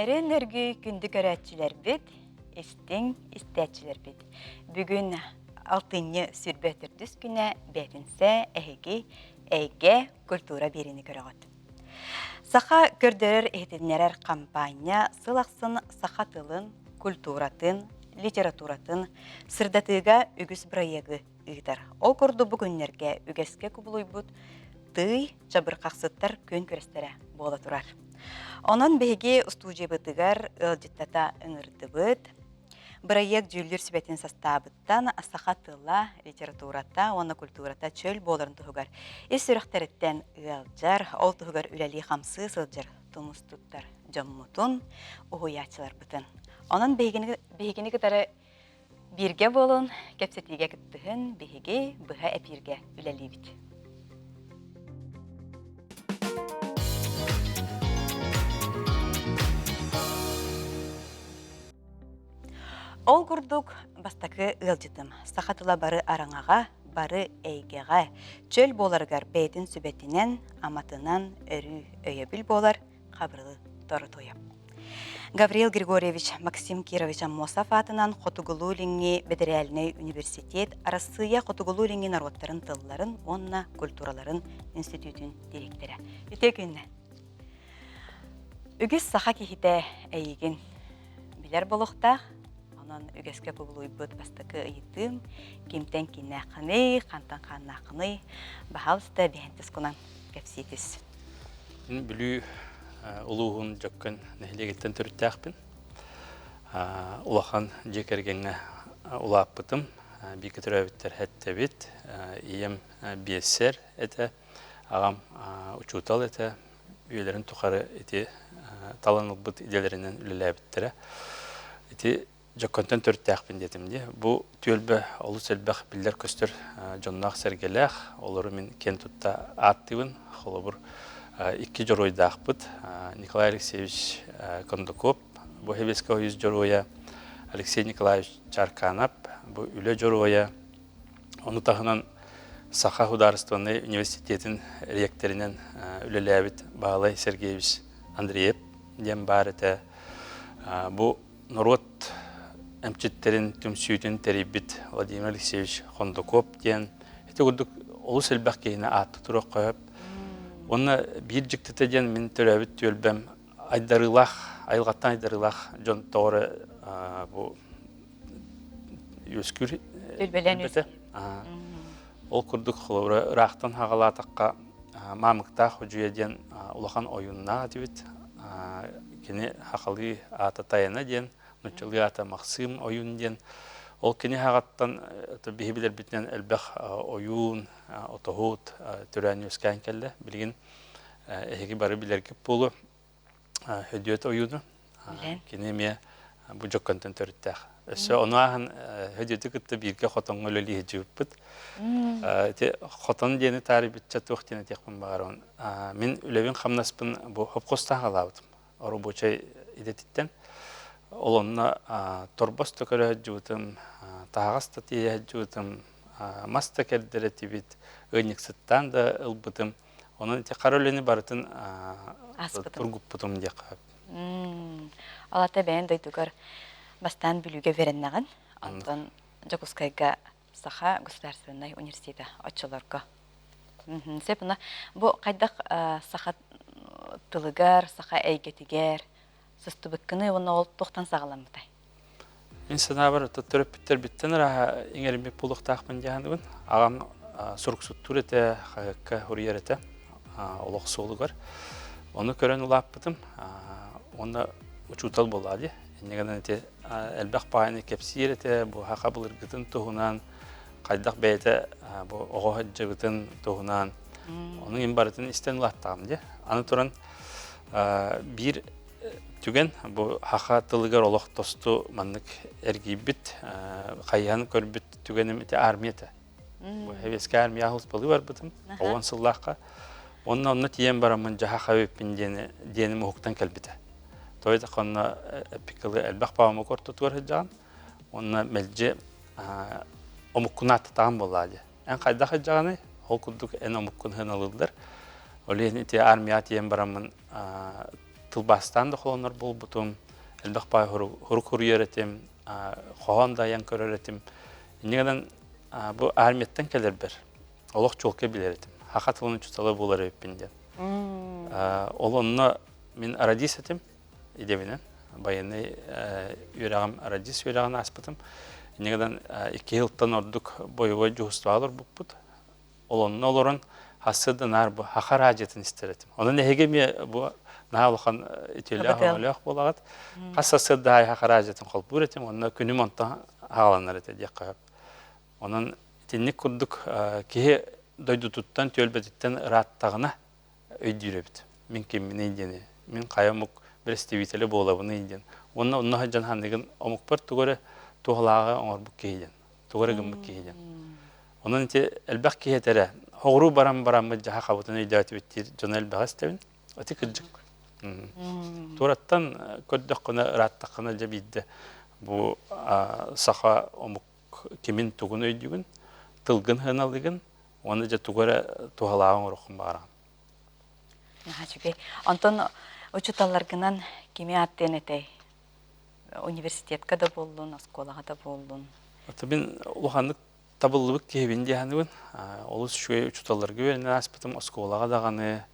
Нөрүн өргүй күндү көрөөччүлэрбит, истиҥ истээччилэрбит. Бүгүн алтынньы сүрбэ төрдүс күнэ бээтинсэ эһиги эйгэ культура биэриини көрөҕүт. Саха көрдөрөр-иһитиннэрэр хампаанньа сыл ахсын саха тылын, культуратын, литературатын сырдатыыга үгүс бырайыагы ыытар. Ол курдук бу күннэргэ үгэскэ кубулуйбут тый чабырҕахсыттар күөн күрэстэрэ буола турар. Онон биһиги устуудьуйабытыгар ыалдьыттата ыҥырдыбыт. Бырайыак дьүүллүүр сүбэтин састаабыттан саха тыла, литературата уонна культурата чөл буоларын туһугар ис сүрэхтэриттэн ыалдьар, ол туһугар үлэлии-хамсыы сылдьар тумус туттар дьоммутун, уһуйааччыларбытын. Онон биһигини, биһигини кытары Бииргэ буолун, кэпсэтиигэ кыттыһын, биһиги быһа эпииргэ үлэлиибит. Ол курдук, бастакы ыалдьытым саха тыла бары араҥаҕа, бары эйгэҕэ, чөл буоларыгар бэйэтин сүбэтинэн, аматынан өрүү өйөбүл буолар Хабырыл Торотуйап. Гаврил Григорьевич Максим Кирович Аммосов аатынан Хотугулуу-Илиҥҥи бэдэрээлинэй университет Арассыыйа Хотугулуу-Илиҥҥи норуоттарын тылларын уонна культураларын институтун дириэктэрэ. Үтүө күннэ! Үгүс саха киһитэ эйигин билэр буолуохтаах. Онон үгэскэ кубулуйбут бастакы ыйытыым кимтэн кииннээххиний, хантан хааннааххыный, баһаалыста биһэн тускунан кэпсии түс. Мин Бүлүү улууһун Дьөккөн нэһилиэгиттэн төрүттээхпин. Улахан дьиэ кэргэҥҥэ улааппытым. Бииргэ төрөөбүттэр эттэбит. Ийэм биэссэр этэ, аҕам учуутал этэ. Үйэлэрин тухары ити талан ылбыт идэлэринэн үлэлээбиттэрэ. Ити Дьокконтон төрүттээхпин диэтим дии. Бу түөлбэ олус элбэх биллэр-көстөр дьонноох-сэргэлээх, олору мин киэн тутта ааттыыбын. Холобур, икки дьоруойдаахпыт. Николай Алексеевич Кондаков, бу Сэбиэскэй Союз дьоруойа, Алексей Николаевич Чарканов, бу үлэ дьоруойа. Ону таһынан Саха судаарыстыбаннай университетын ректорынан үлэлээбит Баһылай Сергеевич Андреев диэн баар этэ. Бу норуот эмчиттэрин түмсүүтүн тэрийбит Владимир Алексеевич Хондокоп диэн ити курдук олус элбэх киһини аатта туруохха сөп. Уонна биир дьиктитэ диэн мин төрөөбүт түөлбэм айдарыылаах, айылҕаттан айдарыылаах дьон тоҕо эрэ бу үөскүүр Түөлбэлээн Ол курдук холобура ыраахтан хаҕалаатахха Маамыктаах Удьуйа диэн улахан ойууннаах этибит. Кини хахалыы аата Тайана диэн, нуччалыы аата Махсыым ойуун диэн. Ол кини хаҕаттан биһи билэрбитинэн элбэх ойуун, отоһут төрөөн үөскээн кэллэ. Билигин эһиги бары билэргит буолуо. Хөдүөт ойууну. Кини эмиэ бу Дьокконтон төрүттээх. Өссө ону ааһан Хөдүөтү кытта бииргэ хотоҥҥо үлэлии сылдьыбыппыт. Ити хотон диэни таарыйбычча туох диэн этиэхпин баҕарабын. Мин үлэбин-хамнаспын бу хопхуостаах аҕалаабытым. Оробуочай идэтиттэн. Ол онно торбос да көрө сылдьыбытым, таһаҕас да тиэйэ сылдьыбытым, мас да кэрдэр этибит, ыанньыксыттаан да ылбытым. Онон ити хара үлэни барытын тургуппутум диэххэ. Ол ата бэйэн дойдугар бастаан Бүлүүгэ үөрэннэҕин, онтон Дьокуускайга Саха государственнай университета оччолорго. Сөп уна бу хайдах саха тылыгар, саха эйгэтигэр сыстыбыккыный уонна ол туохтан саҕаламмытай? Мин санаабар, төрөппүттэрбиттэн арааһа иҥэриммит буолуохтаахпын дии саныыбын. Аҕам суруксуттуур этэ, хаһыакка суруйар этэ олох суолугар. Ону көрөн улааппытым. Уонна учуутал буоллаҕа дии. Инньэ гынан ити элбэх баҕайыны кэпсиир этэ, бу саха былыргытын туһунан, хайдах бэйэтэ бу оҕо сылдьыбытын туһунан. Ону мин барытын истэн улааттаҕым дии. Аны туран биир Түгэн бу саха тылыгар олох тосту маннык эргийбит, хайыһан көрбүт түгэним ити армия этэ. Бу Сэбиэскэй армия аһылыспалыы барбытым, 10 сыллаахха. Онно онно тиийэн бараммын дьаһах эбиппин диэни диэним уһуктан кэлбитэ. Той да онно эппиккэ элбэх паамык ортотугар сылдьаҕын. Онно мэлдьи омуккун ааттатаҕын буоллаа дии. Эн хайдах сылдьаҕыный? Ол курдук эн омуккун сыаналыыллар. Ол иһин ити армияҕа тиийэн бараммын. Тылбаастаан да холонор буолбутум, элбэх баай хурук хуруйар этим, хоһоон да айан көрөр этим. Инньэ гынан бу армияттан кэлэрбэр олох чуолкай билэр этим. Хаха тылын учуутала буолар эбиппин диэн. Ол онно мин радист этим идэбинэн. Байыаннай үөрэҕим радист үөрэҕин ааспытым. Инньэ гынан 2 сылтан ордук боевой дьуһустубаҕа олорбуппут. Ол онно олорон хассыда наар бу Хаха радиотын истэр этим. Онон эһиги эмиэ бу наһаа улахан үтүөлээх өҥөлөөх буолаҕыт. Хас сарсыарда аайы Хаха радиотын холбуур этим, онно күнүм онтон хааланар этэ диэххэ сөп. Онон итинник курдук киһи дойдутуттан, түөлбэтиттэн ырааттаҕына өйдүүр эбит. Мин кимминий диэни, мин хайа омук бэрэстэбиитэлэ буолабыный диэн. Уонна онно сылдьан ханныгын омукпар тугу эрэ туһалааҕы оҥорбут киһи диэн, тугу эрэ гыммыт киһи диэн. Онон ити элбэх киһи этэрэ, хоҕуруу баран бараммыт дьаһа хабытын өйдөөтүбүт диир дьоно элбэҕи истэбин. Ити кырдьык. Туораттан көрдөххүнэ, ырааттаххына дьэ биирдэ бу саха омук кимин тугун өйдүүгүн, тылгын сыаналыыгын уонна дьэ тугу эрэ туһалааҕы оҥоруоххун баҕараҕын. Наһаа үчүгэй. Онтон учууталларгынан кими ааттыан этэй? Университетка да буоллун, оскуолаҕа да буоллун. Мин улаханнык табыллыбыт киһибин дии саныыбын. Олус үчүгэй учууталларга үөрэнэн ааспытым, оскуолаҕа даҕаны,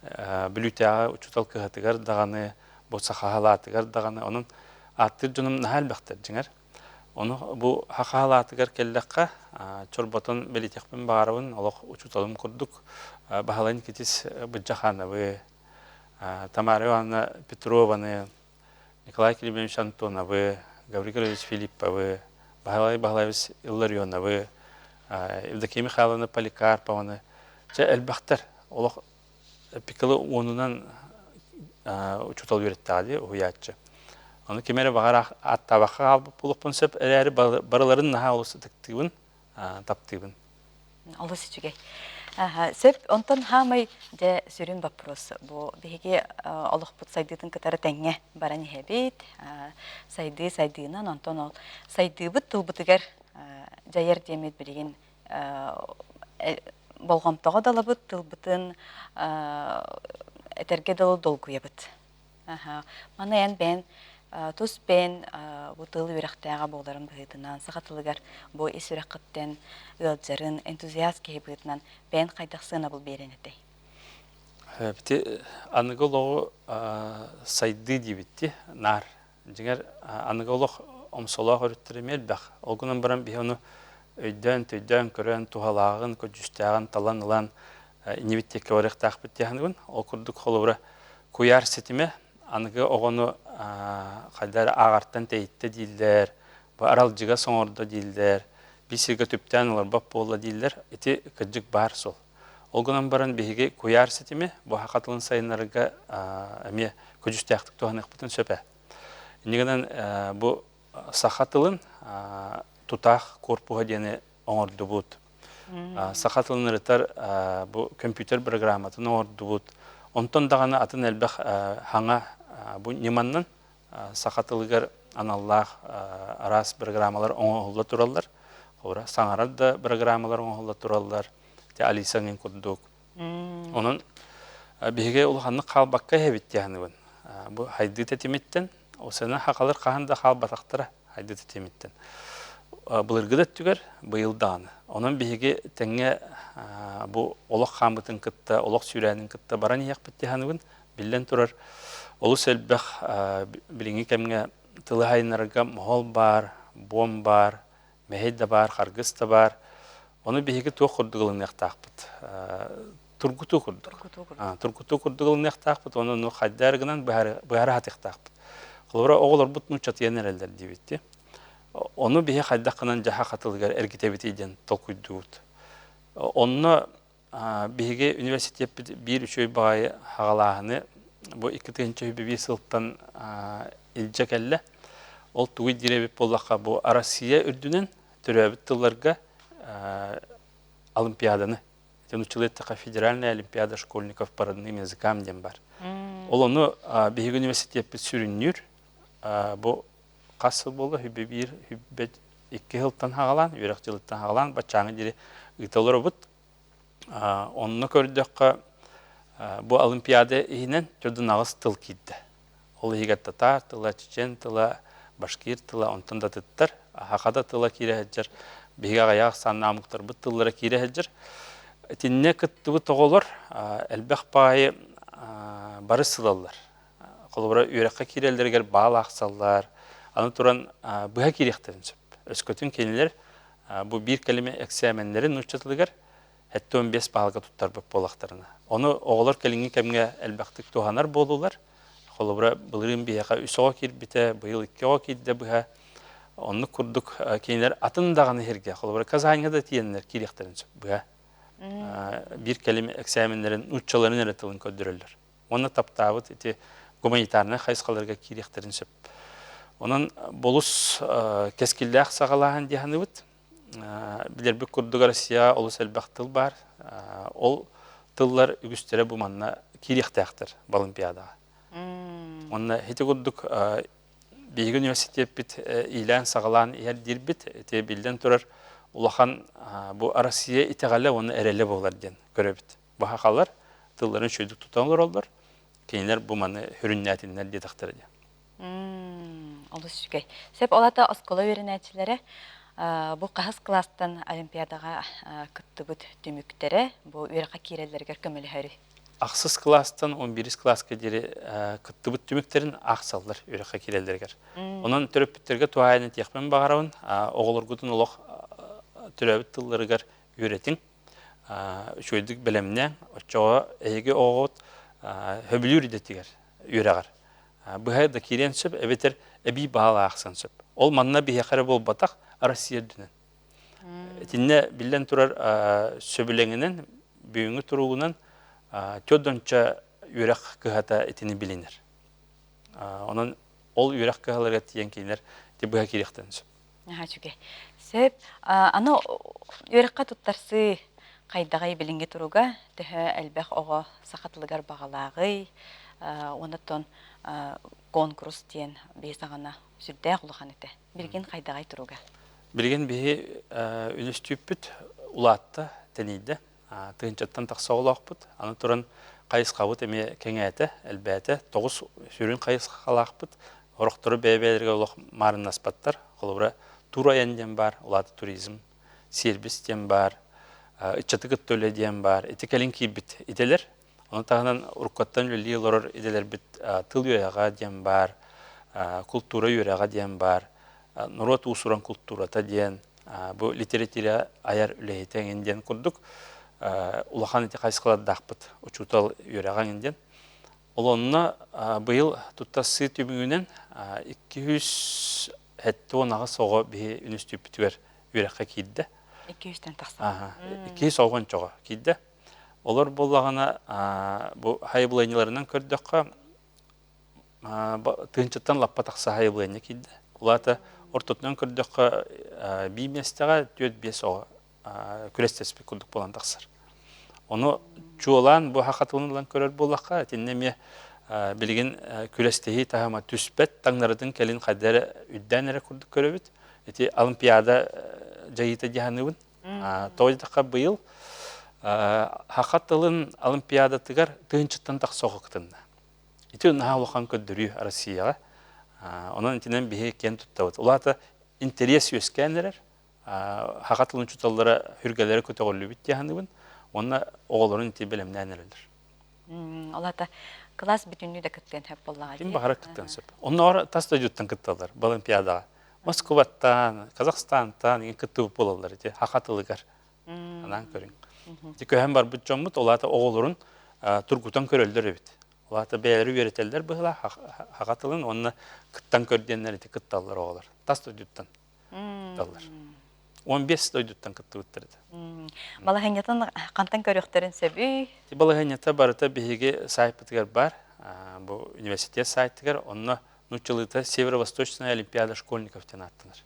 Бүлүүтээҕи учуутал кыһатыгар даҕаны, бу сахаһалаатыгар даҕаны. Онон ааттыыр дьонум наһаа элбэхтэр дьиҥэр. Ону бу хахаалаатыгар кэллэххэ, чорботон бэлиэтиэхпин баҕарабын, олох учууталым курдук Баһылай Никитис Быдьахановы, Тамара Ивановна Петрованы, Николай Климович Антоновы, Гаврил Григорьевич Филипповы, Баһылай Баһылаевич Илларионовы, Евдокия Михайловна Поликарпованы, чэ элбэхтэр. Олох пикалы уонунан учуутал үөрэттэҕэ дии, уһуйааччы. Ону ким эрэ баҕар ааттаабакка хаалбыт буолуохпун сөп эрээри барыларын наһаа олус ытыктыыбын, таптыыбын. Олус үчүгэй. Сөп, онтон хаамай дьэ сүрүн вопрос бу биһиги олохпут сайдыытын кытары тэҥҥэ баран иһэбит. Сайдыы сайдыынан, онтон ол сайдыыбыт тылбытыгар дьайар диэммит билигин болҕомтоҕо да ылабыт, тылбытын этэргэ дылы долгуйабыт. Маны эн бэйэн тус бэйэн бу тыл үөрэхтээҕэ буоларын быһыытынан, саха тылыгар бу ис сүрэххиттэн ыалдьарын, энтузиаст киһи быһыытынан бэйэн хайдах сыанабыл биэрэн этэй? Бити аныгы олоҕу сайдыы диэбитти наар. Дьиҥэр аныгы олох омсолоох өрүттэрэ эмиэ элбэх. Ол гынан баран биһи ону өйдөөн, төйдөөн көрөн, туһалааҕын, көдьүүстээҕин талан ылан иннибит диэки барыахтаахпыт дии саныыбын. Ол курдук холобура куйаар ситимэ аныгы оҕону хайда эрэ ааҕартан тэйиттэ дииллэр, бу аралдьыга соҥордо дииллэр, биир сиргэ түптээн олорбот буолла дииллэр. Ити кырдьык баар суол. Ол гынан баран биһиги куйаар ситими бу саха тылын сайыннарарга эмиэ көдьүүстээхтик туһаныахпытын сөп ээ. Инньэ гынан бу саха тылын тутаах корпуһа диэни оҥордубут. Саха тылын ырытар бу компьютер программатын оҥордубут. Онтон даҕаны атын элбэх хаҥа бу ньыманнан саха тылыгар аналлаах араас программалар оҥоһулла тураллар. Холобура, саҥарар да программалар оҥоһулла тураллар. Ити Алиса эҥин курдук. Онон биһиги улаханнык хаалбакка иһэбит дии саныыбын. Бу хайдыы тэтимиттэн, осена хахалар хаһан да хаалбатахтара хайдыы тэтимиттэн. Былыргы да өттүгэр, быйыл даҕаны. Онон биһиги тэҥҥэ бу олох хааммытын кытта, олох сүүрээнин кытта баран иһиэхпит дии саныыбын. Биллэн турар, олус элбэх билиҥҥи кэмҥэ тылы сайыннарарга моһол баар, буом баар, мэһэй да баар, харгыс да баар. Ону биһиги туох курдук ылыныахтаахпыт? Тургутуу курдук. Тургутуу курдук ылыныахтаахпыт, ону ну хайдаар гынан быһара хатыахтаахпыт. Холобура, оҕолорбут нууччатыйан эрэллэр диэбитти. Ону биһи хайдах гынан дьаһа хатылыгар эргитэбитий диэн толкуйдуубут. Онно биһиги университеппит биир үчүгэй баҕайы хаҕалааһыны бу 2001 сылтан илдьэ кэллэ. Ол тугуй диир эбит буоллахха, бу Россия үрдүнэн төрөөбүт тылларга Олимпиаданы, нууччалыы эттэххэ Федеральная олимпиада школьников по родным языкам диэн бар. Ол ону биһиги университеппит сүрүннүүр. Бу хас сыл буолла, хүбэ биир, хүбэ икки сылтан хаҕалаан, үөрэх дьылыттан хаҕалаан, баччааҥҥа диэри ыыта олоробут. Онно көрдөххө, бу Олимпиада иһинэн төрдүн аҕыс тыл киирдэ. Ол иһигэр татаар тыла, чечен тыла, башкир тыла, онтон да атыттар, саха да тыла киирэ сылдьар, биһиги аҕыйах ахсааннаах омуктарбыт тыллара киирэ сылдьар. Итиннэ кыттыбыт оҕолор элбэх баайы бары сылаллар. Холобура, үөрэххэ киирэллэригэр баал аахсаллар, аны туран быһа киириэхтэрин сөп. Өскөтүн кинилэр бу биир кэлими эксээмэннэрин нуучча тылыгар 75 баалга туттарбыт буоллахтарына. Ону оҕолор кэлиҥҥи кэмҥэ элбэхтик туһанар буоллулар. Холобура, былырыын биһиэхэ үс оҕо киирбитэ, быйыл икки оҕо киирдэ быһа. Оннук курдук кинилэр атын даҕаны сиргэ, холобура, Казаньга да тиийэннэр киириэхтэрин сөп быһа. Биир кэлим эксээмэннэрин нууччаларын эрэ тылын көрдөрөллөр. Уонна таптаабыт ити гуманитарнай хайысхаларга киириэхтэрин сөп. Онон болус кэскиллээх саҕалааһын дии саныыбыт. Билэрбит курдук Россияҕа олус элбэх тыл баар. Ол тыллар үгүстэрэ бу манна киириэхтээхтэр Олимпиадаҕа. Уонна ити курдук биһиги университеппит иилээн-саҕалаан иһэр диирбит ити биллэн турар улахан бу Россия итэҕэлэ уонна эрэлэ буолар диэн көрөбүт. Бу сахалар тылларын үчүгэйдик тутан олороллор. Кинилэр бу маны сүрүннээтиннэр диэтэхтэрэ диэн. Олус үчүгэй. Сөп, ол аата оскуола үөрэнээччилэрэ бу хаһыс кылаастан олимпиадаҕа кыттыбыт түмүктэрэ бу үөрэххэ киирэллэригэр көмөлөһөрүй? Ахсыс кылаастан 11 кылааска диэри кыттыбыт түмүктэрин аахсаллар үөрэххэ киирэллэригэр. Онон төрөппүттэргэ туһаайан этиэхпин баҕарабын, оҕолоргутун олох төрөөбүт тылларыгар үөрэтиҥ, үчүгэйдик бэлэмнээҥ, оччоҕо эһиги оҕоҕут сөбүлүүр идэтигэр үөрэҕэр быһа да киириэн сөп эбэтэр эбии баал аахсан сөп. Ол манна биһиэхэ эрэ буолбатах, Россия үрдүнэн. Итиннэ биллэн турар сөбүлэҥинэн, бүгүҥҥү туругунан төрдөнчө үөрэх кыһата итини билинэр. Онон ол үөрэх кыһаларыгар тиийэн кинилэр ити быһа киириэхтэрин сөп. Наһаа үчүгэй. Сөп. Аны үөрэххэ туттарсыы хайдаҕый билиҥҥи туруга? Төһө элбэх оҕо саха тылыгар баҕалааҕый? Уонна конкурс диэн биһи саҕана сүрдээх улахан этэ. Билигин хайдаҕый туруга? Билигин биһи үнүстүүппүт улаатта, тэнийдэ. Тыһыынчаттан тахса оҕолоохпут. Аны туран хайысхабыт эмиэ кэҥээтэ, элбээтэ. Тоҕус сүрүн хайысхалаахпыт. Орохтору бэйэ-бэйэлэригэр олох маарыннаспаттар. Холобура, тур айан диэн баар, улаата туризм, сервис диэн баар, ыччаты кытта үлэ диэн баар. Ити кэлин киирбит идэлэр. Ону таһынан уруккаттан үлэлии олорор идэлэрбит тыл үөрэҕэ диэн баар, култуура үөрэҕэ диэн баар, норуот уус-уран култуурата диэн, бу литература айар үлэһитэ эҥин диэн курдук улахан ити хайысхалардаахпыт учуутал үөрэҕэ эҥин диэн. Ол онно быйыл туттарсыы түмүгүнэн 278 оҕо биһи үнүстүүппүтүгэр үөрэххэ киирдэ. 200-тэн тахса. 200 оҕончоҕо киирдэ. Олор буоллаҕына бу хайыбылыанньаларынан көрдөххө тыһыынчаттан лаппа тахса хайыбылыанньа киирдэ. Ол аата ортотунан көрдөххө биир миэстэҕэ 4-5 оҕо күрэстэспит курдук буолан тахсар. Ону чуолаан бу саха тылын ылан көрөр буоллахха, итиннэ эмиэ билигин күрэстэһии таһыма түспэт, таҥнарытын кэлин хайда эрэ үрдээн эрэ курдук көрөбүт. Ити Олимпиада дьайыыта дии саныыбын. Тоҕо диэтэххэ быйыл саха тылын Олимпиадатыгар тыһыынчаттан тахса оҕо кытынна. Ити наһаа улахан көрдөрүү Россияҕа. Онон итинэн биһиги киэн туттабыт. Ол аата интэриэс үөскээн эрэр. Саха тылын учууталлара сүргэлэрэ көтөҕүллүбүт дии саныыбын. Уонна оҕолорун ити бэлэмнээн эрэллэр. Ол аата кылаас бүтүннүү да кыттыан сөп буоллаҕа Ким баҕарар кыттыан сөп. Оннооҕор тас дойдуттан кытталлар бу Олимпиадаҕа. Москваттан, Казахстантан игин кыттыбыт буолаллар ити саха тылыгар. Анаан көрүҥ. Ити көһөн барбыт дьоммут ол аата оҕолорун тургутан көрөллөр эбит. Ол аата бэйэлэри үөрэтэллэр быһыылаах саха тылын уонна кыттан көр диэннэр ити кытталлар оҕолор. Тас дойдуттан кытталлар. 15 дойдуттан кыттыбыттар этэ. Балаһыанньатын хантан көрүөхтэрин сөбүй? Ити балаһыанньата барыта биһиги сайтпытыгар баар. Бу университет сайтыгар онно нууччалыыта Северо-Восточная Олимпиада школьников диэн ааттанар.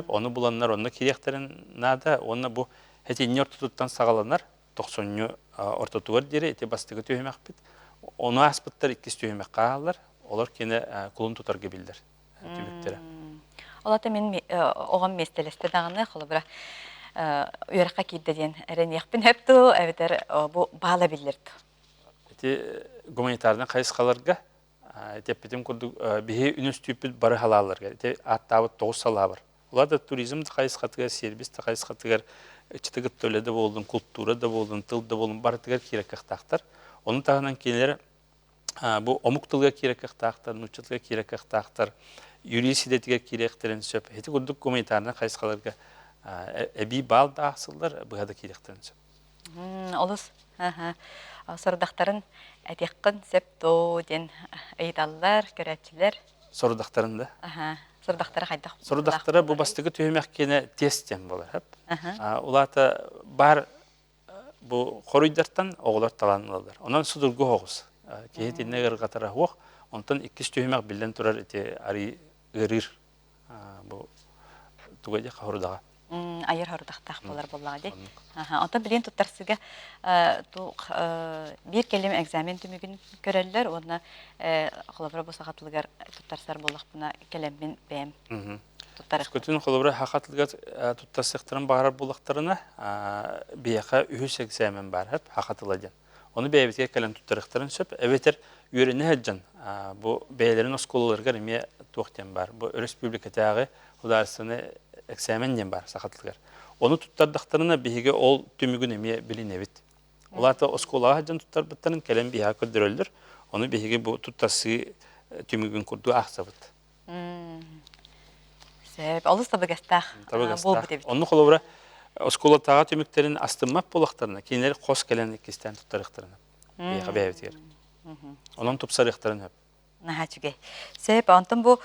Ону буланнар онно киириэхтэрин наада уонна бу сэтинньи ортотуттан саҕаланар тохсунньу ортотугар диэри ити бастакы түһүмэхпит. Ону ааспыттар иккис түһүмэххэ ааһаллар. Олор кини кулун тутарга биллэр түмүктэрэ. Ол ата мин оҕом миэстэлэстэ даҕаны холобура үөрэххэ киирдэ диэн эрэниэхпин сөп дуу эбэтэр бу баала биллэр дуу? Ити гуманитарнай хайысхаларга Эппитим курдук, биһи үнүстүүппүт бары халааларга, ити ааттаабыт 9 салаа бар. Улар да туризм да хайысхатыгар, сервис да хайысхатыгар, ыччаты кытта үлэ да буоллун, култуура да буоллун, тыл да буоллун, барытыгар киирэр кыахтаахтар. Ону таһынан кинилэр бу омук тылыгар киирэр кыахтаахтар, нуучча тылыгар киирэр кыахтаахтар, юрист идэтигэр киириэхтэрин сөп. Ити курдук гуманитарнай хайысхаларга эбии баал да аахсыллар, быһа да киириэхтэрин сөп. Олус сорудахтарын этиэххин сөп доо диэн ыйыталлар, көрөөччүлэр. Сорудахтарын да? Сорудахтара хайдах? Сорудахтара бу бастакы түһүмэх киэнэ тест диэн буолар. Улаата бар бу хоруйдартан оҕолор талан ылаллар. Онон судургу оҕус. Киһи итиннэ ыарырҕатара суох. Онтон иккис түһүмэх биллэн турар ити арый ыарыыр бу туга диэххэ хорудаҕа. Айар хорудахтаах буолар буоллаҕа дии. Онтон билигин туттарсыга биир кэлим экзамен түмүгүн көрөллөр уонна холобура бу саха тылыгар туттарсар буоллахпына кэлэммин бэйэм туттарыахпын. Өскөтүн холобура саха тылыгар туттарсыахтарын баҕарар буоллахтарына биһиэхэ үһүс экзамен баар саха тыла диэн. Ону бэйэбитигэр кэлэн туттарыахтарын сөп. Эбэтэр үөрэнэ сылдьан бу бэйэлэрин оскуолаларыгар эмиэ туох диэн баар. Бу өрөспүүбүлүкэтээҕи художественный экзамен диэн баар саха тылыгар. Ону туттардахтарына биһиги ол түмүгүн эмиэ билинэбит. Ол аата оскуолаҕа сылдьан туттарбыттарын кэлэн биһиэхэ көрдөрөллөр. Ону биһиги бу туттарсыы түмүгүн курдук аахсабыт. Сөп, олус табыгастаах буолбут эбит. Онну холобура оскуолатааҕы түмүктэрин астыммат буоллахтарына, кинилэр хос кэлэн иккистээн туттарыахтарына. Биһиэхэ бэйэбитигэр. Онон тупсарыахтарын сөп. Наһаа үчүгэй. Сөп, онтон бу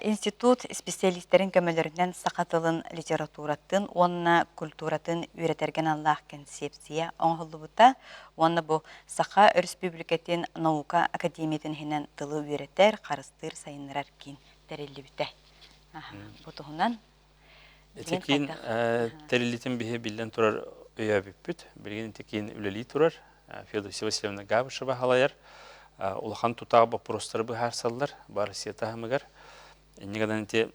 институт специалистэрин көмөлөрүнэн саха тылын литературатын уонна культуратын үөрэтэргэ аналлаах концепция оҥоһуллубута уонна бу Саха Өрөспүүбүлүкэтин наука академиятын иһинэн тылы үөрэтэр, харыстыыр, сайыннарар киин тэриллибитэ. Бу туһунан Ити киин тэриллитин биһи биллэн турар өйөөбүппүт. Билигин ити киин үлэлии турар. Феодосия Васильевна Габышева халайар. Улахан тутаах боппуруостары быһаарсаллар бу Россия таһымыгар. Инньэ гынан ити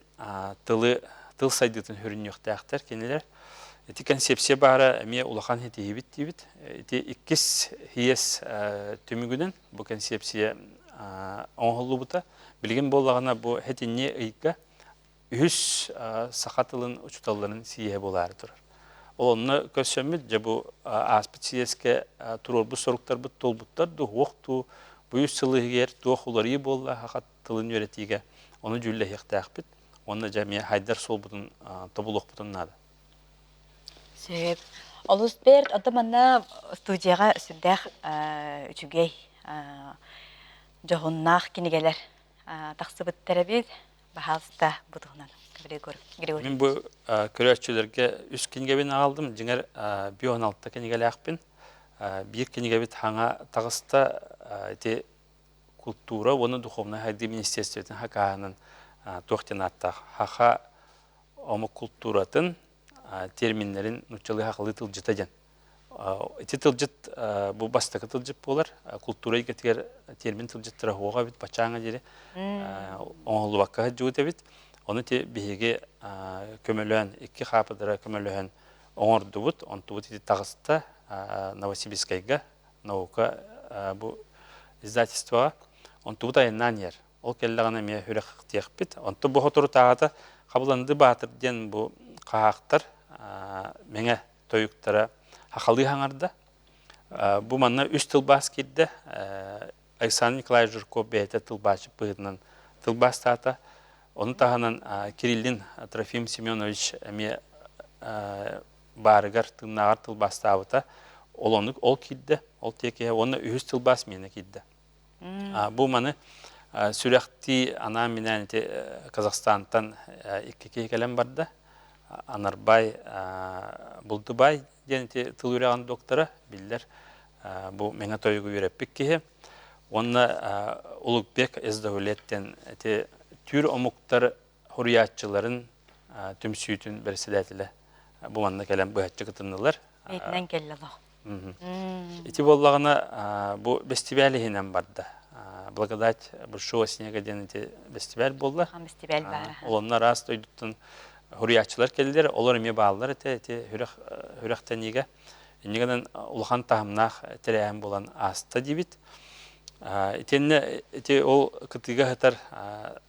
тылы тыл сайдыытын сүрүннүөхтээхтэр кинилэр. Ити концепция баара эмиэ улахан ситиһиибит диибит. Ити иккис ХИЭС түмүгүнэн бу концепция оҥоһуллубута. Билигин буоллаҕына бу сэтинньи ыйга үһүс саха тылын учууталларын сийиэһэ буолаары турар. Ол онно көрсөммүт, дьэ бу ааспыт сийиэскэ туруорбут соруктарбыт туолбуттар дуу, суох дуу, бу үс сыл иһигэр туох уларыйыы буолла саха тылын үөрэтиигэ, ону дьүүллэһиэхтээхпит уонна дьэ эмиэ хайдар суолбутун тобулуохпутун наада. Сөп. Олус бэрт. Онто манна студияҕа сүрдээх үчүгэй дьоһуннаах кинигэлэр тахсыбыттар эбит. Баһаалыста бу туһунан Григорий. Мин бу көрөөччүлэргэ үс кинигэбин аҕалдым. Дьиҥэр 56 кинигэлээхпин. Биир кинигэбит хаҥа таҕыста ити култуура уонна духовнай сайдыы министерствотын хакааһынан туох диэн ааттаах хаха омук култууратын терминнэрин нууччалыы хахалыы тылдьыта диэн. Ити тылдьыт бу бастакы тылдьыт буолар. Култуура эйгэтигэр термин тылдьыттара суоҕа эбит баччааҥҥа диэри оҥоһуллубакка сылдьыбыт эбит. Ону ити биһиги көмөлөөн, икки хаапыдыра көмөлөһөн оҥордубут. Онтубут ити таҕыста Новосибирскайга наука бу издательствоҕа. Онтубут айаннаан иһэр. Ол кэллэҕинэ эмиэ сүрэхтиэхпит. Онтон бу соторутааҕыта Хабыланды Баатыр диэн бу хаһаахтар мэҥэ тойуктара хахалыы хаҥарда. Бу манна үс тылбаас киирдэ. Александр Николаевич Жирков бэйэтэ тылбаасчыт быһыытынан тылбаастаата. Ону таһынан Кириллин Трофим Семенович эмиэ баарыгар тыыннааҕар тылбаастаабыта. Ол оннук ол киирдэ, ол тиэкиһэ уонна үһүс тылбаас миэнэ киирдэ. Бу маны сүрэхтии анаан-минээн ити Казахстантан икки киһи кэлэн барда. Анарбай Булдубай диэн ити тыл үрэҕин доктора биллэр бу мэҥэ тойугу үөрэппит киһи. Уонна Улукбек Эздавулет диэн ити түүр омуктар суруйааччыларын түмсүүтүн бэрэссэдээтэлэ бу манна кэлэн быһаччы кытыннылар. Бэйэтинэн кэллэ олох. Ити буоллаҕына бу бэстибээл иһинэн барда. Благодать большого снега диэн ити бэстибээл буолла. Бэстибээл баара. Ол онно араас дойдуттан суруйааччылар кэллилэр, олор эмиэ бааллар этэ ити сүрэхтэниигэ. Инньэ гынан улахан таһымнаах тэрээһин буолан ааста диибит. Итиэннэ ити ол кытыыга сытар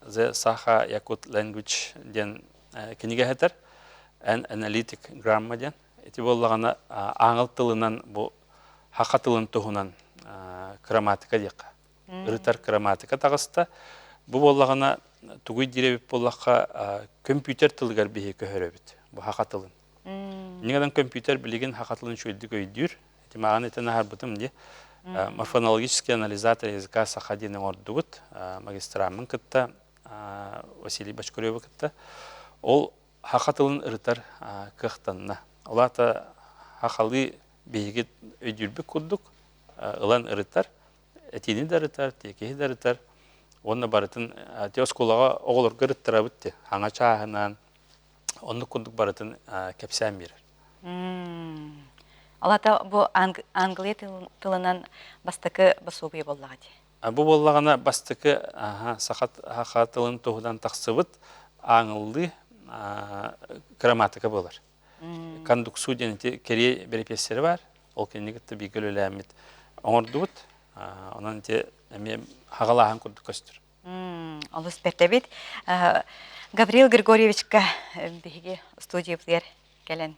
The Saha Yakut Language диэн кинигэ сытар An Analytic Grammar диэн. Ити буоллаҕына ааҥыл тылынан бу саха тылын туһунан грамматика диэххэ. Ырытар грамматика таҕыста. Бу буоллаҕына тугуй диир эбит буоллахха көмпүүтэр тылыгар биһи көһөрөбүт бу саха тылын. Иннигэнэн көмпүүтэр билигин саха тылын үчүгэйдик өйдүүр. Ити мааҕын этэн аһарбытым дии. Морфонологический анализатор языка саха диэн оҥордубут магистраммын кытта Василий Бочкаревы кытта. Ол саха тылын ырытар кыахтанна. Ол аата сахалыы биһиги өйдүүрбүт курдук ылан ырытар, этиини да ырытар, тиэкиһи да ырытар уонна барытын те оскуолаҕа оҕолорго ырыттарабыт те хаҥа чааһынан оннук курдук барытын кэпсээн биэрэр. Ол аата бу англия тылынан бастакы босуобуйа буоллаҕа дии. Бу буоллаҕына бастакы саха тылын туһунан тахсыбыт ааҥыллыы грамматика буолар. Кондуксу диэн ити кэриэй бэрэпиэссэрэ баар. Ол кинини кытта бииргэ үлэлээммит оҥордубут. Онон ити эмиэ хаҕалааһын курдук көстөр. Олус бэрт эбит. Гаврил Григорьевичка биһиги студиябытыгар кэлэн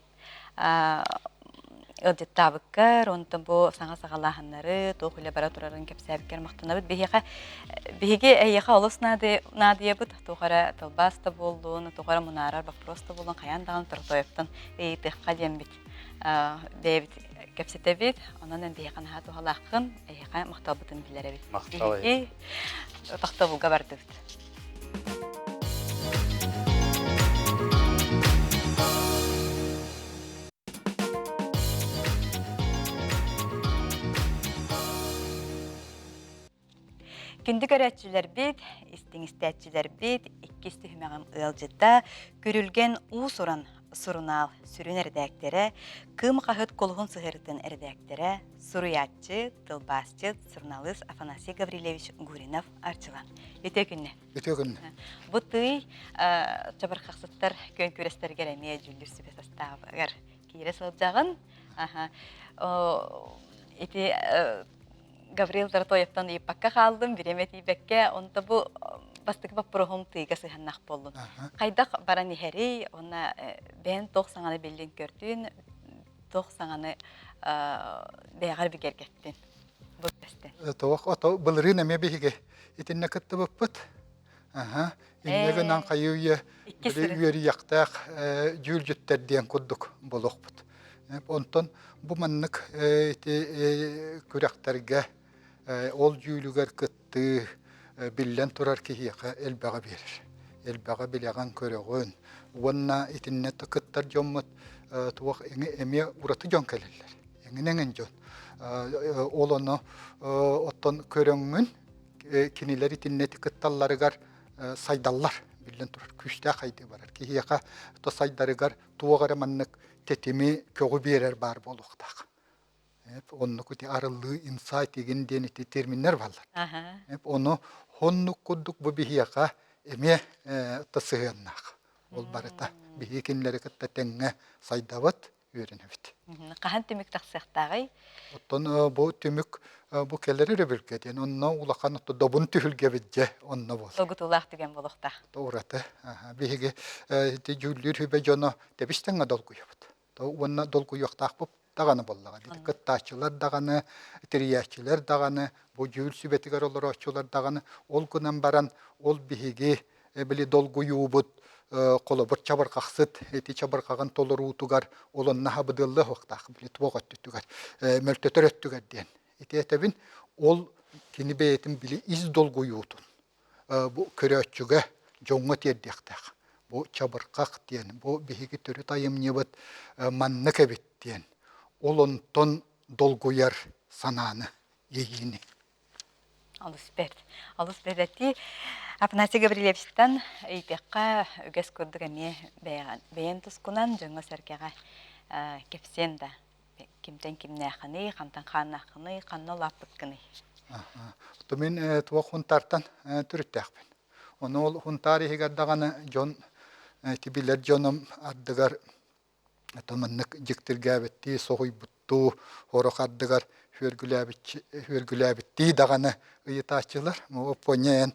ыалдьыттаабыккар, онтон бу саҥа саҕалааһыннары, туох үлэ бара турарын кэпсээбиккэр махтанабыт. Биһиэхэ биһиги эйиэхэ олус наадыйабыт, туох эрэ тылбаас да буоллун, туох эрэ мунаарар боппуруос да буоллун, хайаан даҕаны Торотоевтан ыйытыахха диэммит бэйэбит кэпсэтэбит. Онон эн биһиэхэ наһаа туһалааххын, эйиэхэ махталбытын биллэрэбит. Махтал. Биһиги тохтобулга бардыбыт. Күндү көрөөччүлэрбит, истиҥ истээччилэрбит, иккис түһүмэҕим ыалдьыта, Күрүлгэн уус-уран сурунаал сүрүн эрэдээктэрэ, Кыым хаһыат кулуһун сыһыарытын эрэдээктэрэ, суруйааччы, тылбаасчыт, суруналыыс Афанасий Гаврильевич Гуринов Арчылан. Үтүө күннэ. Үтүө күннэ. Бу тый чабырхахсыттар күөн күрэстэригэр эмиэ дьүүллүүр сүбэ састаабыгар киирэ сылдьаҕын. Ити Гаврил Торотоевтан ыйыппакка хааллым, бириэмэ тиийбэккэ, онто бу бастакы боппуруоһум тыйга сыһыаннаах буоллун. Хайдах баран иһэрий, уонна бэйэн туох саҥаны биллин көрдүн, туох саҥаны бэйэҕэр бигэргэттин бу күрэстэн? Туох ото былырыын эмиэ биһиги итиннэ кыттыбыппыт. Аха. Инньэ гынан хайыы-үйэ били үөрүйэхтээх дьүүлдьүттэр диэн курдук буолуохпут. Онтон бу маннык ити күрэхтэргэ ол дьүүлүгэр кыттыы биллэн турар киһиэхэ элбэҕи биэрэр. Элбэҕи билэҕин, көрөҕүн. Уонна итиннэ кыттар дьоммут туох эмиэ ураты дьон кэлэллэр. Эҥин-эҥин дьон. Ол ону оттон көрөҥҥүн кинилэр итиннэ кытталларыгар сайдаллар биллэн турар күүстээх хайдыы барар киһиэхэ то сайдарыгар туох эрэ маннык тэтими көҕү биэрэр баар буолуохтаах оннук ити арыллыы инсайт игин диэн ити терминнэр бааллар ону оннук курдук бу биһиэхэ эмиэ сыһыаннаах ол барыта биһиги кинилэри кытта тэҥҥэ сайдабыт үөрэнэбит. Хаһан түмүк тахсыахтааҕый? Оттон бу түмүк бу кэлэр өрөбүлгэ диэн онно улахан добун түһүлгэбит дьэ онно буолар. Долгутуулаах түгэн буолуохтаах. Ураты. Биһиги ити дьүүллүүр сүбэ дьоно тэбис тэҥҥэ долгуйабыт. Уонна долгуйуохтаахпыт даҕаны буоллаҕа. Кыттааччылар даҕаны, тэрийээччилэр даҕаны, бу дьүүл сүбэтигэр олорооччулар даҕаны ол гынан баран ол биһиги били долгуйуубут холобур чабырҕахсыт ити чабырҕаҕын толоруутугар ол онно хабыдыаллыах уохтаах били туох өттүтүгэр мөлтөтөр өттүгэр диэн ити этэбин ол кини бэйэтин били ис долгуйуутун бу көрөөччүгэ дьоҥҥо тиэрдиэхтээх бу чабырҕах диэн бу биһиги төрүт айымньыбыт маннык эбит диэн ол онтон долгуйар санааны иэйиини Олус бэрт. Олус бэрт. Афанасий Гаврильевичтан ыйытыахха үгэс курдук эмиэ бэйэн тускунан дьоҥҥо-сэргэҕэ кэпсиэн да кимтэн кимнээххиний, хантан хааннааххыный, ханна улааппыккыный? Мин туох Хунтаартан төрүттээхпин. Ону ол Хунтаар иһигэр даҕаны дьон ити билэр дьонум ардыгар маннык дьиктиргээбиттии соһуйбуттуу. дуу, сорох ардыгар сүөргүлээбиттии даҕаны ыйытааччылар. Оппуонньа эн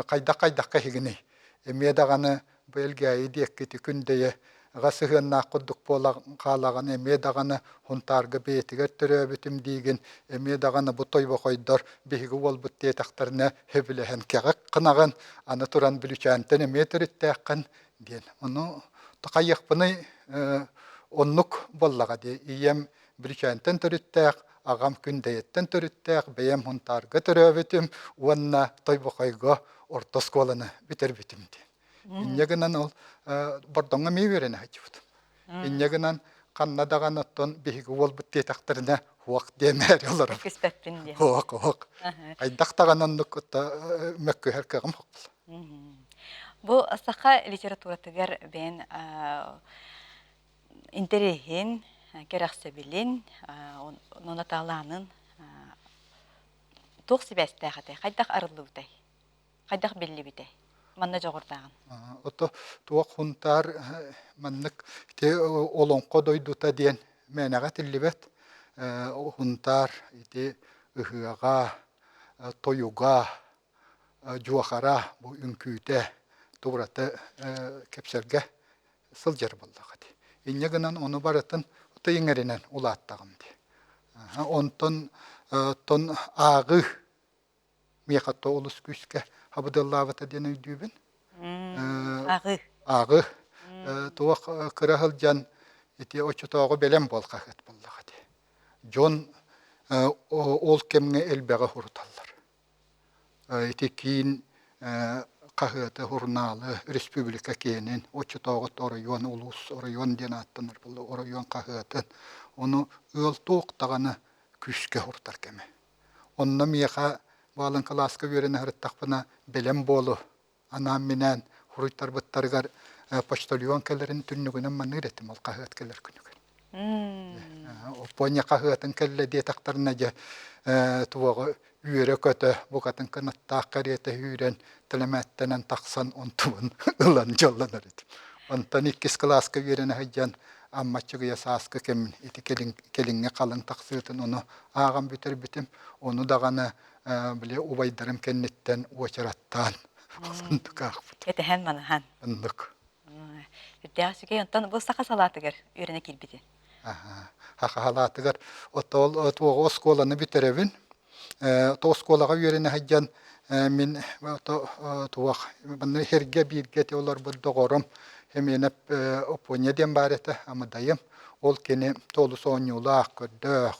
хайдах-хайдахха иһигиний? Эмиэ даҕаны бу Элгээйи диэккити Күндэйэ аҕа сыһыаннаах курдук буола хаалаҕын, эмиэ даҕаны Һунтаарга бэйэтигэр төрөөбүтүм диигин, эмиэ даҕаны бу тойбохойдор биһиги уолбут диэтэхтэринэ сөбүлэһэн кэҕик гынаҕын, аны туран Бүлүчээнтэн эмиэ төрүттээххин диэн. Ону хайыахпыный оннук буоллаҕа дии. Ийэм Бүлүчээнтэн төрүттээх, аҕам Күндэйэттэн төрүттээх, бэйэм Һунтаарга төрөөбүтүм уонна Тойбохойго орто оскуоланы бүтэрбитим диэн. Инньэ гынан ол Бордоҥҥо эмиэ үөрэнэ сылдьыбытым. Инньэ гынан ханна даҕаны оттон биһиги уолбут диэтэхтэринэ хуох диэмээри олоробут. Мөккүспэппин диэн. Хуох, хуох. Хайдах даҕаны оннук мөккүһэр кыаҕым суох буолла. Бу саха литературатыгар бэйэн интэриэһин, кэрэхсэбилин, нонатаалаанын туох сибээстээх этэй? Хайдах арыллыбытай? Хайдах биллибитэй? Манна дьоҕурдааҕын. Ото туох Хунтаар маннык ити олоҥхо дойдута диэн мээнэҕэ этиллибэт. Хунтаар ити ыһыаҕа, тойуга, дьуохара бу үҥкүүтэ туураты кэпсэргэ сылдьар буоллаҕа дии. Инньэ гынан ону барытын иҥэринэн улааттаҕым дии. Онтон тон ааҕыы миэхэ то олус күүскэ хабыдыаллаабыта диэн өйдүүбүн. Ааҕыы. Ааҕыы. Туох кыра сылдьан ити оччотооҕу бэлэм буол хаһыат буоллаҕа дии. Дьон ол кэмҥэ элбэҕи суруталлар. Ити киин хаһыаты, сурунаалы, республика киэнин, оччотооҕу оройуон, улуус оройуон диэн ааттанар буолла, оройуон хаһыатын, ону ыал туох даҕаны күүскэ сурутар кэмэ. Онно миэхэ баалын кылааска үөрэнэ сырыттахпына бэлэм буолу анаан-минээн суруйтарбыттарыгар почтальон кэлэрин түннүгүнэн маныыр этим ол хаһыат кэлэр күнүгэр. Оппуонньа хаһыатын кэллэ диэтэхтэринэ дьэ туоҕу үөрэ-көтө букатын кынаттаах кэриэтэ сүүрэн тэлэмээттэнэн тахсан онтубун ылан дьоллонор этим. Онтон иккис кылааска үөрэнэ сылдьан Амма Аччыгыйа сааскы кэм ити кэлиҥҥи халыҥ тахсыытын ону ааҕан бүтэрбитим. Ону даҕаны били убайдарым кэнниттэн уочараттаан оннук аахпытым. Кэтэһэн манаһан. Оннук. Үрдээх үчүгэй. Онтон бу саха салаатыгар үөрэнэ киирбитин. Саха салаатыгар отол туоҕу оскуоланы бүтэрэбин. То оскуолаҕа үөрэнэ сылдьан мин туох манна сиргэ бииргэ ити олорбут доҕорум Семенов Оппуонньа диэн баар этэ, амыдайым. Ол кини толус оонньуулаах, көрдөөх,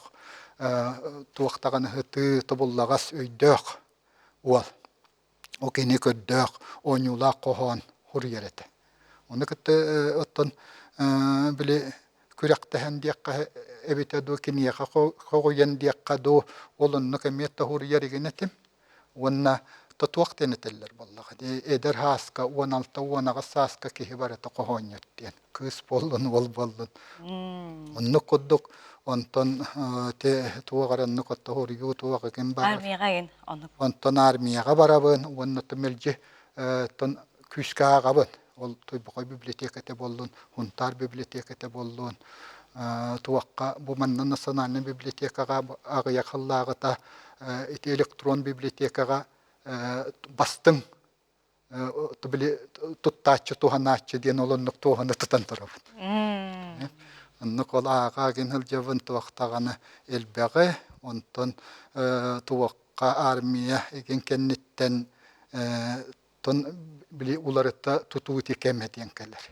туох даҕаны ытыы тобуллаҕас өйдөөх уол. Ол кини көрдөөх, оонньуулаах хоһоон суруйар этэ. Ону кытта оттон били күрэхтэһэн диэххэ эбитэ дуу, киниэхэ хоҕуйан диэххэ дуу, ол оннук эмиэ тоһуруйар игин этим. Уонна тотуох диэн этэллэр буоллаҕа дии. Эдэр сааска, 16, 18 сааска киһи барыта хоһоонньут диэн. Кыыс буоллун, уол буоллун. Оннук курдук онтон туох эрэ оннук отто туох игин бар. Армияҕа игин оннук. Онтон армияҕа барабын уонна мэлдьи тон күүскэ ааҕабын. Ол Тойбохой библиотеката буоллун, Хунтаар библиотеката буоллун, туохха бу манна национальнай библиотекаҕа аҕыйах сыллааҕыта ити электрон библиотекаҕа бастыҥ били туттааччы туһанааччы диэн ол оннук туоһуну тутан турабын. Оннук ол ааҕа гин сылдьабын туох даҕаны элбэҕи, онтон туохха армия игин кэнниттэн тон били уларыта тутуу ити кэмэ диэн кэлэр.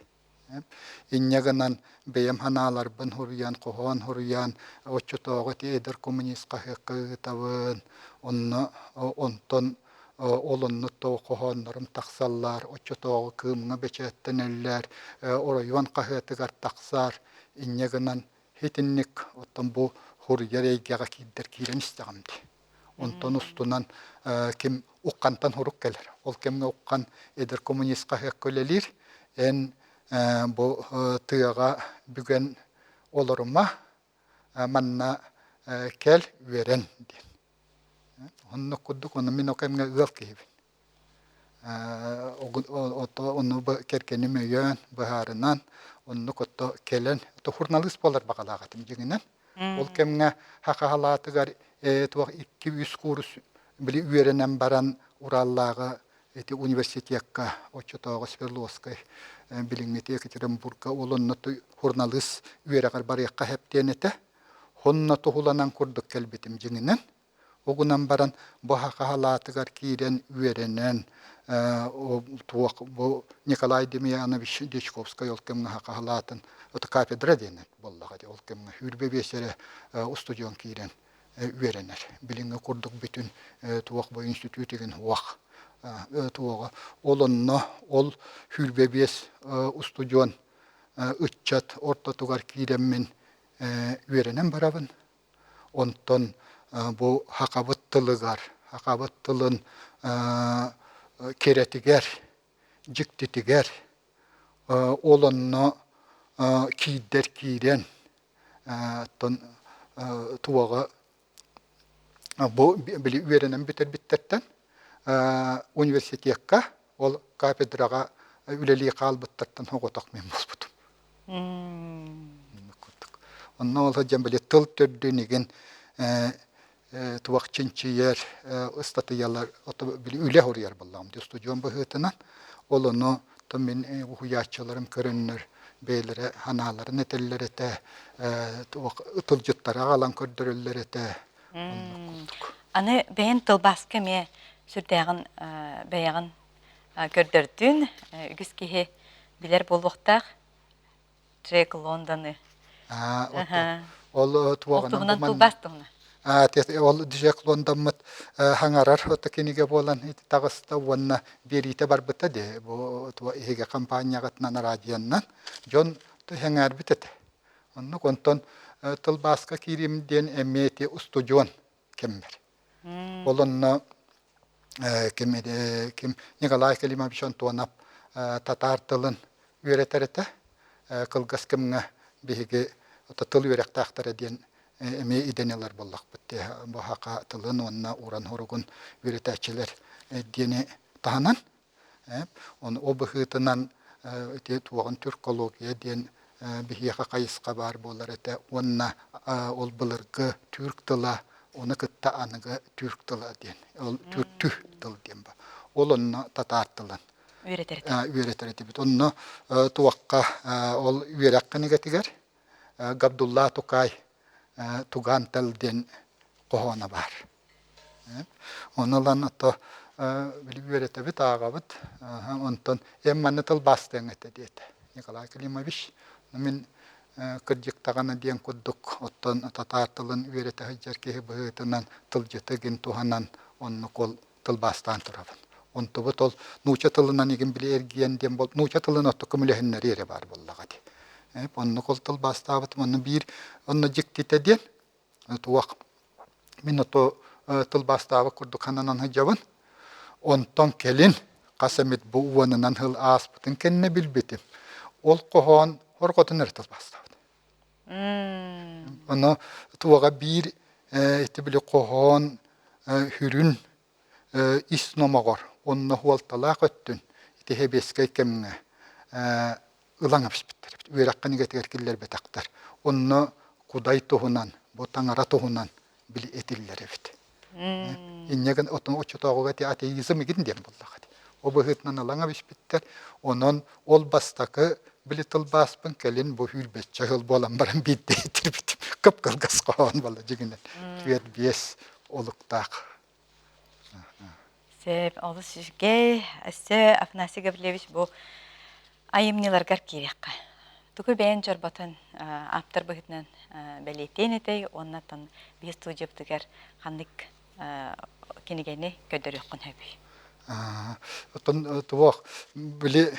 Инньэ гынан бэйэм санааларбын суруйан, хоһоон суруйан, оччотооҕу ити эдэр коммунист хаһыакка ыытабын, онно онтон ол онно хоһооннорум тахсаллар, оччотооҕу Кыымҥа бэчээттэнэллэр, оройуон хаһыатыгар тахсар. Инньэ гынан итинник оттон бу суруйар эйгэҕэ киирдэр киирэн истэҕим дии. Онтон устунан ким Уххантан сурук кэлэр. Ол кэмҥэ Уххан эдэр коммунист хаһыакка үлэлиир. Эн бу тыаҕа бүгэн олорума, манна кэл, үөрэн диэн. Оннук курдук, ону мин ол кэмҥэ ыал киһибин. Ону кэргэним өйөөн, быһаарынан, оннук отто кэлэн, суруналыыс буолар баҕалаах этим дьиҥинэн. Ол кэмҥэ хахаһалаатыгар туох икки-үс курс били үөрэнэн баран Ураллааҕы ити университекка оччотооҕу Свердловскай билиҥҥити Екатеринбурга ол онно суруналыыс үөрэҕэр барыахха сөп диэн этэ. Онно туһуланан курдук кэлбитим дьиҥинэн. Угунан баран бу хахаһалаатыгар киирэн үөрэнэн туох бу Николай Демьянович Дьячковскай ол кэмҥэ хахаһалаатын кафедра диэн буоллаҕа дии ол кэмҥэ 25 эрэ устудьуон киирэн үөрэнэр. Билиҥҥи курдук бүтүн туох бу институт игин уох туоҕа ол онно ол 25 устудьуон ыччат ортотугар киирэммин үөрэнэн барабын. Онтон бу хахабыт тылыгар, хахабыт тылын кэрэтигэр, дьиктитигэр ол онно киирдэр киирэн, оттон туоҕа бу били үөрэнэн бүтэрбиттэртэн университекка ол кафедраҕа үлэлии хаалбыттартан соҕотох мин буолбутум. Онно ол сылдьан били тыл төрдүн игин туох чинчийэр ыстатыйалар били үлэ хоруйар буоллаҕым дии устудьуон быһыытынан. Ол ону то мин уһуйааччыларым көрөннөр бэйэлэрэ санааларын этэллэр этэ, туох тылдьыттары аҕалан көрдөрөллөр этэ. Оннук курдук. Аны бэйэн тылбааска эмиэ сүрдээҕин бэйэҕин көрдөрдүн үгүс киһи билэр буолуохтаах Джек Лондоны. Ол туһунан тылбаас туһунан. Ол Джек Лондоммут хаҥарар ото кинигэ буолан таҕыста уонна биэриитэ барбыта де бу иһигэ компанияҕытынан радионнан дьон сэҥээрбит этэ. Оннук онтон тылбааска киирим диэн эмиэ ити устудьуон кэммэр. Ол онно ким ким Николай Климович Антонов татаар тылын үөрэтэр этэ. Кылгас кэмҥэ биһиги тыл үөрэхтээхтэрэ диэн эмиэ идэни ылар буоллахпыт дии. Бу саха тылын уонна уран суругун үөрэтээччилэр диэни таһынан Ону ол быһыытынан ити туоҕун тюркология диэн биһиэхэ хайысха баар буолар этэ уонна ол былыргы түүрк тыла ону кытта аныгы түүрк тыла диэн ол түүртүү тыл диэн ба ол онно татаар тылын үөрэтэр үөрэтэр этибит онно туохха ол үөрэх кинигэтигэр Габдулла Тукай Туган тыл диэн хоһооно баар Ону ылан ото били үөрэтэбит, ааҕабыт. Онтон эн манна тылбаастыаҥ этэ диэтэ Николай Климович. Мин кырдьык даҕаны диэн курдук оттон татаар тылын үөрэтэ сылдьар киһи быһыытынан тылдьыты гин туһанан оннук ол тылбаастаан турабын. Онтубут ол нуучча тылынан игин били эргийэн диэн бол нуучча тылын отто көмөлөһүннэри эрэ баар буоллаҕа дии. Оннук ол тылбаастаабытым онно биир онно дьиктитэ диэн туох мин ото тылбаастаабыт курдук хананан сылдьабын. Онтон кэлин хас эмит бу уонунан сыл ааспытын кэннэ билбитим. Ол хоһоон хорҕотун эрэ тылбаастаабыт. Ону туоҕа биир ити били хоһоон сүрүн ис номоҕор уонна суолталаах өттүн ити сэбиэскэй кэмҥэ ылан эбиспиттэр эбит. Үөрэх кинигэтигэр киллэрбэтэхтэр. Онно Кудай туһунан, бу таҥара туһунан били этиллэр эбит. Инньэ гын отон оччотооҕуга ити атеизм игин диэн буоллаҕа дии. Ол быһыытынан ылан эбиспиттэр. Онон ол бастакы били тылбааспын кэлин бу сүүрбэччэ сыл буолан баран биирдэ этирбитим. Кып-кылгас хоһоон буолла дьиҥинэн. Түөрт биэс олуктаах. Сөп, олус үчүгэй. Өссө Афанасий Гаврильевич бу айымньыларгар киириэххэ. Тугу бэйэн дьорботон ааптар быһыытынан бэлиэтиэн этэй уонна оттон биһи студиябытыгар ханнык кинигэни көрдөрүөххүн сөбүй? Оттон туох били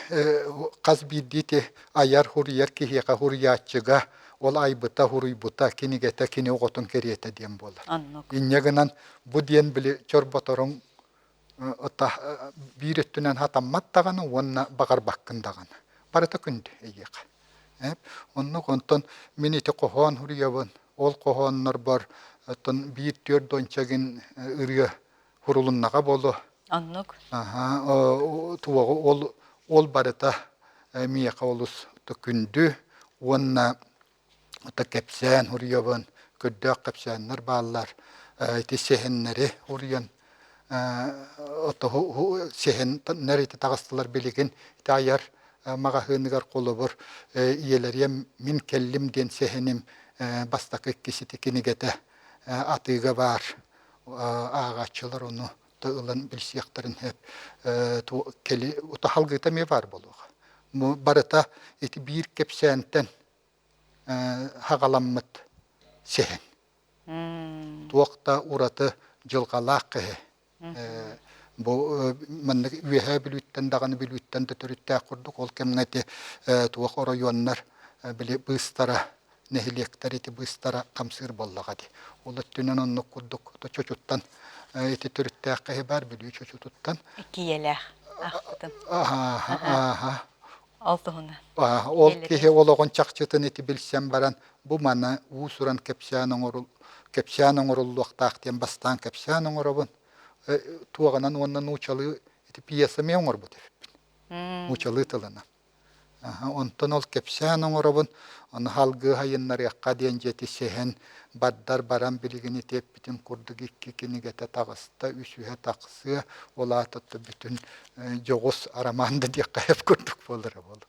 хас биирдии ти айар хуруйар киһиэхэ хуруйааччыга ол айбыта хуруйбута кинигэтэ кини оҕотун кэриэтэ диэн буолар. Оннук. Инньэ гынан бу диэн били чорботоруҥ биир өттүнэн хатаммат даҕаны уонна баҕарбаккын даҕаны. Барыта күндү эйиэхэ. Оннук онтон мин ити хоһоон хуруйабын. Ол хоһооннорбор оттон биир түөрт дончагын ырыа хурулуннаҕа буолуо. Оннук. Аха, туоҕу ол ол барыта миэхэ олус күндү уонна кэпсээн хуруйабын. көрдөөх кэпсээннэр бааллар. Ити сэһэннэри уруйан сэһэннэр ити таҕыстылар билигин ити айар маҕаһыыныгар холобур ийэлэриэм мин кэллим диэн сэһэним бастакы иккис ити кинигэтэ атыыга баар ааҕааччылар ону ылан билсиэхтэрин сөп кэли утахалгыта эмиэ баар буолуоҕа барыта ити биир кэпсээнтэн хаҕаламмыт сэһэн туох да ураты дьылҕалаах киһи бу маннык Үөһээ Бүлүүттэн даҕаны Бүлүүттэн да төрүттээх курдук ол кэмҥэ ити туох оройуоннар били быыстара нэһилиэктэр ити быыстара хамсыыр буоллаҕа дии. Ол өттүнэн оннук курдук чочуттан ити төрүттээх киһи баар Бүлүү чочутуттан. Иккиэлээх ахпытым. Аха. Ол туһунан. Ол киһи олоҕун чахчытын ити билсэн баран бу маны уус-уран кэпсээн оҥорул кэпсээн оҥоруллуохтаах диэн бастаан кэпсээн оҥоробун. Туоҕунан уонна нуучалыы ити пьеса эмиэ оҥорбут эбиппин. Нуучалыы тылынан. Онтон ол кэпсээн оҥоробун, ону салгыы сайыннарыахха диэн дьиэти сэһэн бардар баран билигин ити эппитим курдук икки кинигэтэ таҕыста, үсүһэ тахсыа, ол аата бүтүн дьоҕус арамаан да диэххэ сөп курдук буолара буолуо.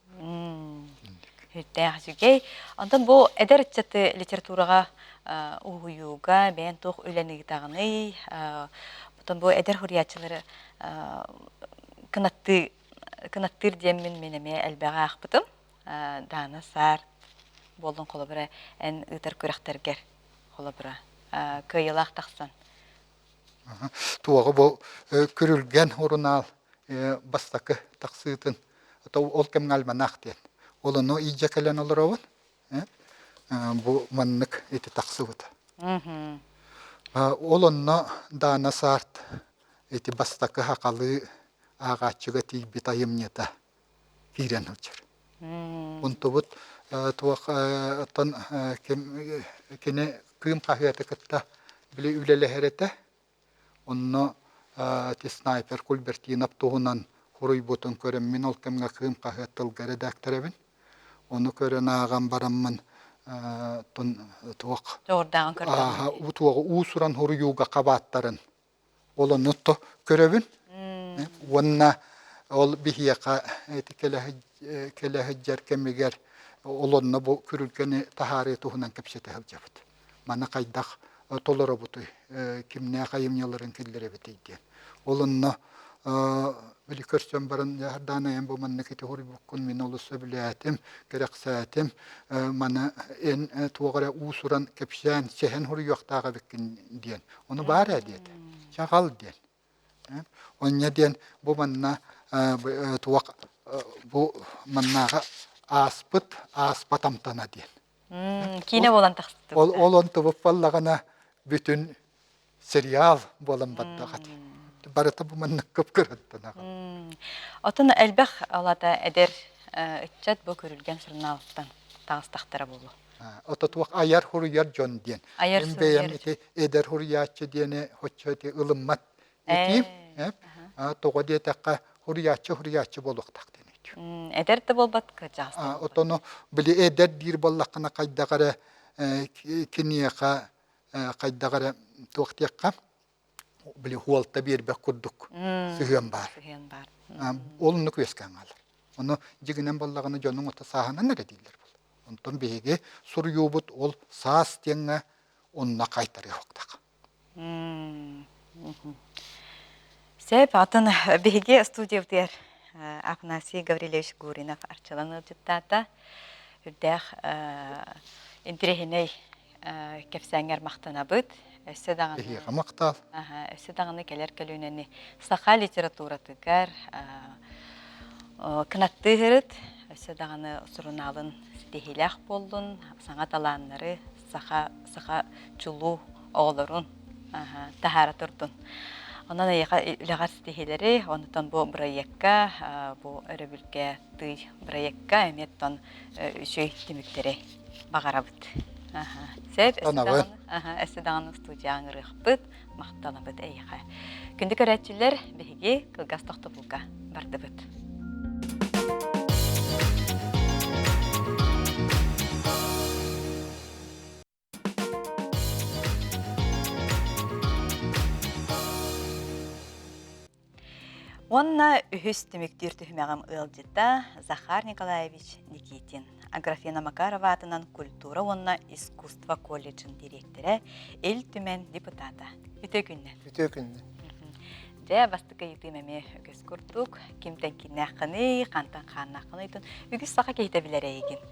Сүрдээх үчүгэй. Онтон бу эдэр ыччаты литератураҕа уһуйууга бэйэн туох үлэни ыытаҕыный? Потом бу эдэр суруйааччылары кынаттыы кынаттыыр диэммин мин эмиэ элбэҕи аахпытым. Даана Саар буоллун холобура эн ыытар күрэхтэргэр холобура кыайыылаах тахсан. Туоҕу бу Күрүлгэн урунаал бастакы тахсыытын ол кэмҥэ альманах диэн. Ол ону илдьэ кэлэн олоробун. Бу маннык ити тахсыбыта. Ол онно Даана Саарт ити бастакы хахалыы ааҕааччыга тиийбит айымньыта киирэн сылдьар. Онтубут туох оттон кини Кыым хаһыаты кытта били үлэлэһэр этэ. Онно ити снайпер Кульбертинов туһунан суруйбутун көрөн мин ол кэмҥэ Кыым хаһыат тылга эрэдээктэрэбин. Ону көрөн ааҕан бараммын туох Дьоҕурдааҕын көрдөҕүм. туоҕу уус-уран суруйууга хабааттарын Ол онно көрөбүн. Уонна ол биһиэхэ ити кэлэ сылдьар кэмигэр ол онно бу күрүлгэни таһаарыы туһунан кэпсэтэ сылдьабыт. Маны хайдах толоробутуй, кимнээх айымньыларын киллэрэбитий диэн. Ол онно били көрсөн баран Даана эн бу маннык ити хоруйбуккун мин олус сөбүлээтим, кэрэхсээтим. Маны эн туох эрэ уус-уран кэпсээн, сэһэн суруйуохтаах эбиккин диэн. Ону баар ээ диэтэ. Чаҕал диэн. Онньа диэн бу манна туох бу маннааҕы ааспыт ааспат амтана диэн. Киинэ буолан тахсыбыт. Ол ол онтубут буоллаҕына бүтүн сериал буолан бардах ати. Барыта бу маннык кып-кыраттанаҕын. Отон элбэх алата эдэр ыччат бу көрүлгэн сурунаалыттан таҕыстахтара буолуо. Ото туох айар хуруйар дьон диэн. Айар Мин бэйэм суруйар ити эдэр хуруйааччы диэни хоччо ити ылыммат этиим. Тоҕо диэтэххэ хуруйааччы хуруйааччы буолуохтаах диэн этиим. Эдэр да буолбат, кырдьаҕас да буолбат. Отону били эдэр диир буоллаххына хайдах эрэ киниэхэ хайдах эрэ туох диэххэ били хуолта биэрбэт курдук сыһыан баар. Сыһыан баар. Ол оннук үөскээн хаалар. Ону дьигинэн буоллаҕына дьонуҥ ото сааһынан эрэ дииллэр буолла. Онтон биһиги суруйуубут ол саас диэҥҥэ онно хайтарыахтаах. Сөп, атын биһиги студиябытыгар Афанасий Гаврильевич Гуринов арчылан ыалдьыттаата. Үрдээх интириэһинэй кэпсээҥҥэр махтанабыт. Өссө даҕаны Эһиэхэ махтал. Өссө даҕаны кэлэр көлүөнэни саха литературатыгар кынаттыыһырыт, өссө даҕаны сурунаалын ситиһиилээх буоллун, саҥа талааннары, саха саха чулуу оҕолорун таһаара турдун. Онон эйиэхэ үлэҕэр ситиһиилэри, онтон бу бырайыакка, бу өрөбүлгэ тый бырайыакка эмиэ оттон үчүгэй түмүктэри баҕарабыт. Сөп, өссө даҕаны студияҕа ыҥырыахпыт, махтанабыт эйиэхэ. Күндү көрөөччүлэр, биһиги кылгас тохтобулга бардыбыт. Уонна үһүс түмүктүүр түһүмэҕим ыалдьыта Захар Николаевич Никитин, Аграфена Макарова аатынан культура уонна искусство колледжын дириэктэрэ, Ил Түмэн депутата. Үтүө күннэн. Үтүө күннэн. Дьэ, бастакы ыйытыым эмиэ үгэс курдук. Кимтэн кииннээххиний, хантан хааннааххыный үгүс саха киһитэ билэр эйигин.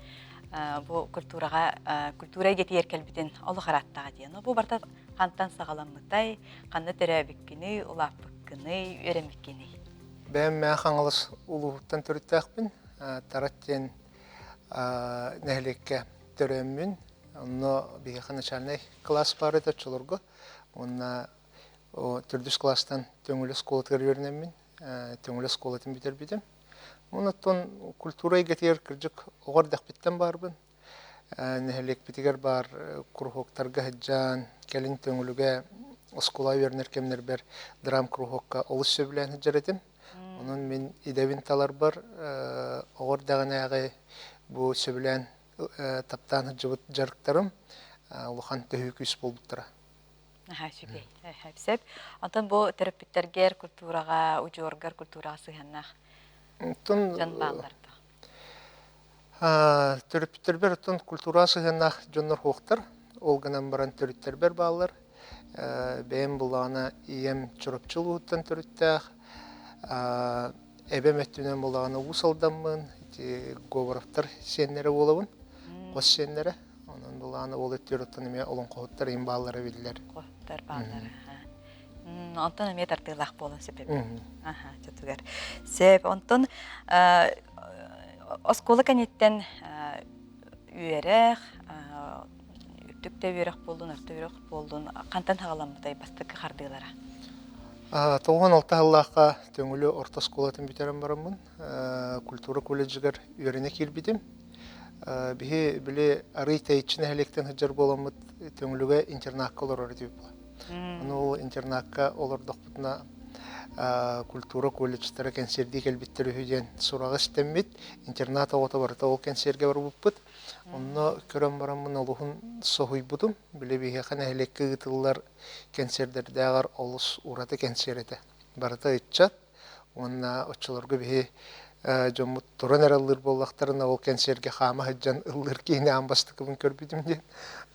Бу культураҕа, культура эйгэтигэр кэлбитин олох ырааттаҕа диэн. Бу барыта хантан саҕаламмытай, ханна төрөөбүккүнүй, улааппыккыный, үөрэммиккиний? Бэйэм Мэҥэ Хаҥалас улууһуттан төрүттээхпин. Тарат диэн нэһилиэккэ төрөөммүн. Онно биһиэхэ начальнай кылаас баар этэ оччолорго. Уонна төрдүс кылаастан Төҥүлү оскуолатыгар үөрэнэммин, Төҥүлү оскуолатын бүтэрбитим. Онон культура эйгэтигэр кырдьык оҕо эрдэхпиттэн баарбын. Нэһилиэкпитигэр баар куруһуоктарга сылдьан, кэлин Төҥүлүгэ оскуола үөрэнэр кэмнэрбэр драм-куруһуокка олус сөбүлээн сылдьар этим. Онон мин идэбин таларбар оҕо эрдэҕинээҕи бу сөбүлээн таптаан сылдьыбыт дьарыктарым улахан төһүү күүс буолбуттара. Наһаа үчүгэй. Сөп. Онтон бу төрөппүттэргэр культураҕа, удьуоргар культураҕа сыһыаннаах дьон бааллар дуо? Төрөппүттэрбэр оттон культураҕа сыһыаннаах дьоннор суохтар. Ол гынан баран төрүттэрбэр бааллар. Бэйэм буллаҕына ийэм Чурапчы улууһуттан төрүттээх. Эбэм өттүнэн буллаҕына Уус Алдаммын, ити Говоровтар сиэннэрэ буолабын, хос сиэннэрэ. Онон буллаҕына ол өттүгэр оттон эмиэ олоҥхоһуттар иһин бааллара биллэр. Олоҥхоһуттар бааллара. Онтон эмиэ тардыылаах буолан сөп эбит. Аха, чотугар. Сөп. Онтон оскуола кэнниттэн үөрэх, үрдүк да үөрэх буоллун, орто үөрэх буоллун, хантан хаҕаламмытай бастакы хардыылара? 96 сыллаахха Төҥүлү орто оскуолатын бүтэрэн бараммын, культура колледжыгар үөрэнэ киирбитим. Биһи били арый тэйиччи нэһилиэктэн сылдьар буоламмыт Төҥүлүгэ интернакка олорор этибит. Ону ол интернакка олордохпутуна культура колледжтара кэнсиэрдии кэлбиттэр үһү диэн сураҕы истэммит, интернат оҕото барыта ол кэнсиэргэ барбыппыт. Онно көрөн бараммын олуһун соһуйбутум. Били биһиэхэ нэһилиэккэ ыытыллар кэнсиэрдэрдээҕэр олус ураты кэнсиэр этэ. Барыта ыччат, Уонна оччолорго биһи дьоммут туран эрэ ыллыыр буоллахтарына, ол кэнсиэргэ хаама сылдьан ыллыыр киһини аан бастакыбын көрбүтүм диэн.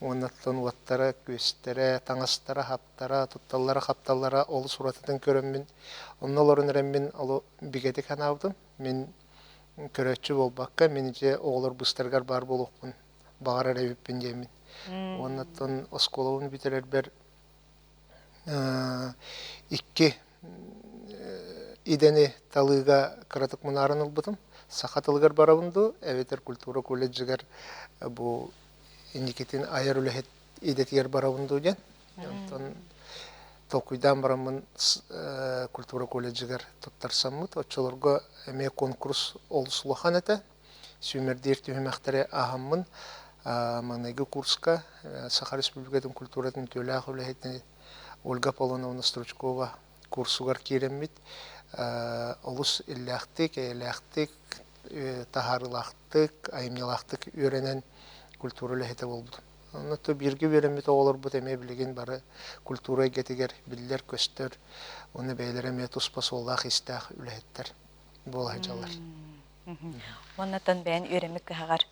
Уонна оттон уоттара, күөстэрэ, таҥастара, хаптара, тутталлара-хапталлара олус уратытын көрөммүн, онно олорон эрэммин олу бигэтик санаабытым. Мин көрөөччү буолбакка, мин ити оҕолор быстарыгар баар буолуохпун баҕарар эбиппин диэммин. Уонна оттон оскуолабын бүтэрэрбэр икки идэни талыыга кыратык мунааран ылбытым. Саха тылыгар барабын дуу, эбэтэр культура колледжыгар бу инникитин айар үлэһит идэтигэр барабын дуу диэн. Онтон толкуйдаан бараммын культура колледжыгар туттарсаммыт. Оччолорго эмиэ конкурс олус улахан этэ. Сүүмэрдиир түһүмэхтэри ааһаммын маҥнайгы курска Саха Республикатын культуратын үтүөлээх үлэһитин Ольга Аполлоновна Стручкова курсугар киирэммит олус иллээхтик, эйэлээхтик, таһаарыылаахтык, айымньылаахтык үөрэнэн культура үлэһитэ буолбутум. Онно бииргэ үөрэммит оҕолорбут эмиэ билигин бары культура эйгэтигэр биллэр-көстөр уонна бэйэлэрэ эмиэ туспа суоллаах-иистээх үлэһиттэр буола сылдьаллар. Уоннаттан бэйэн үөрэммит кыһаҕар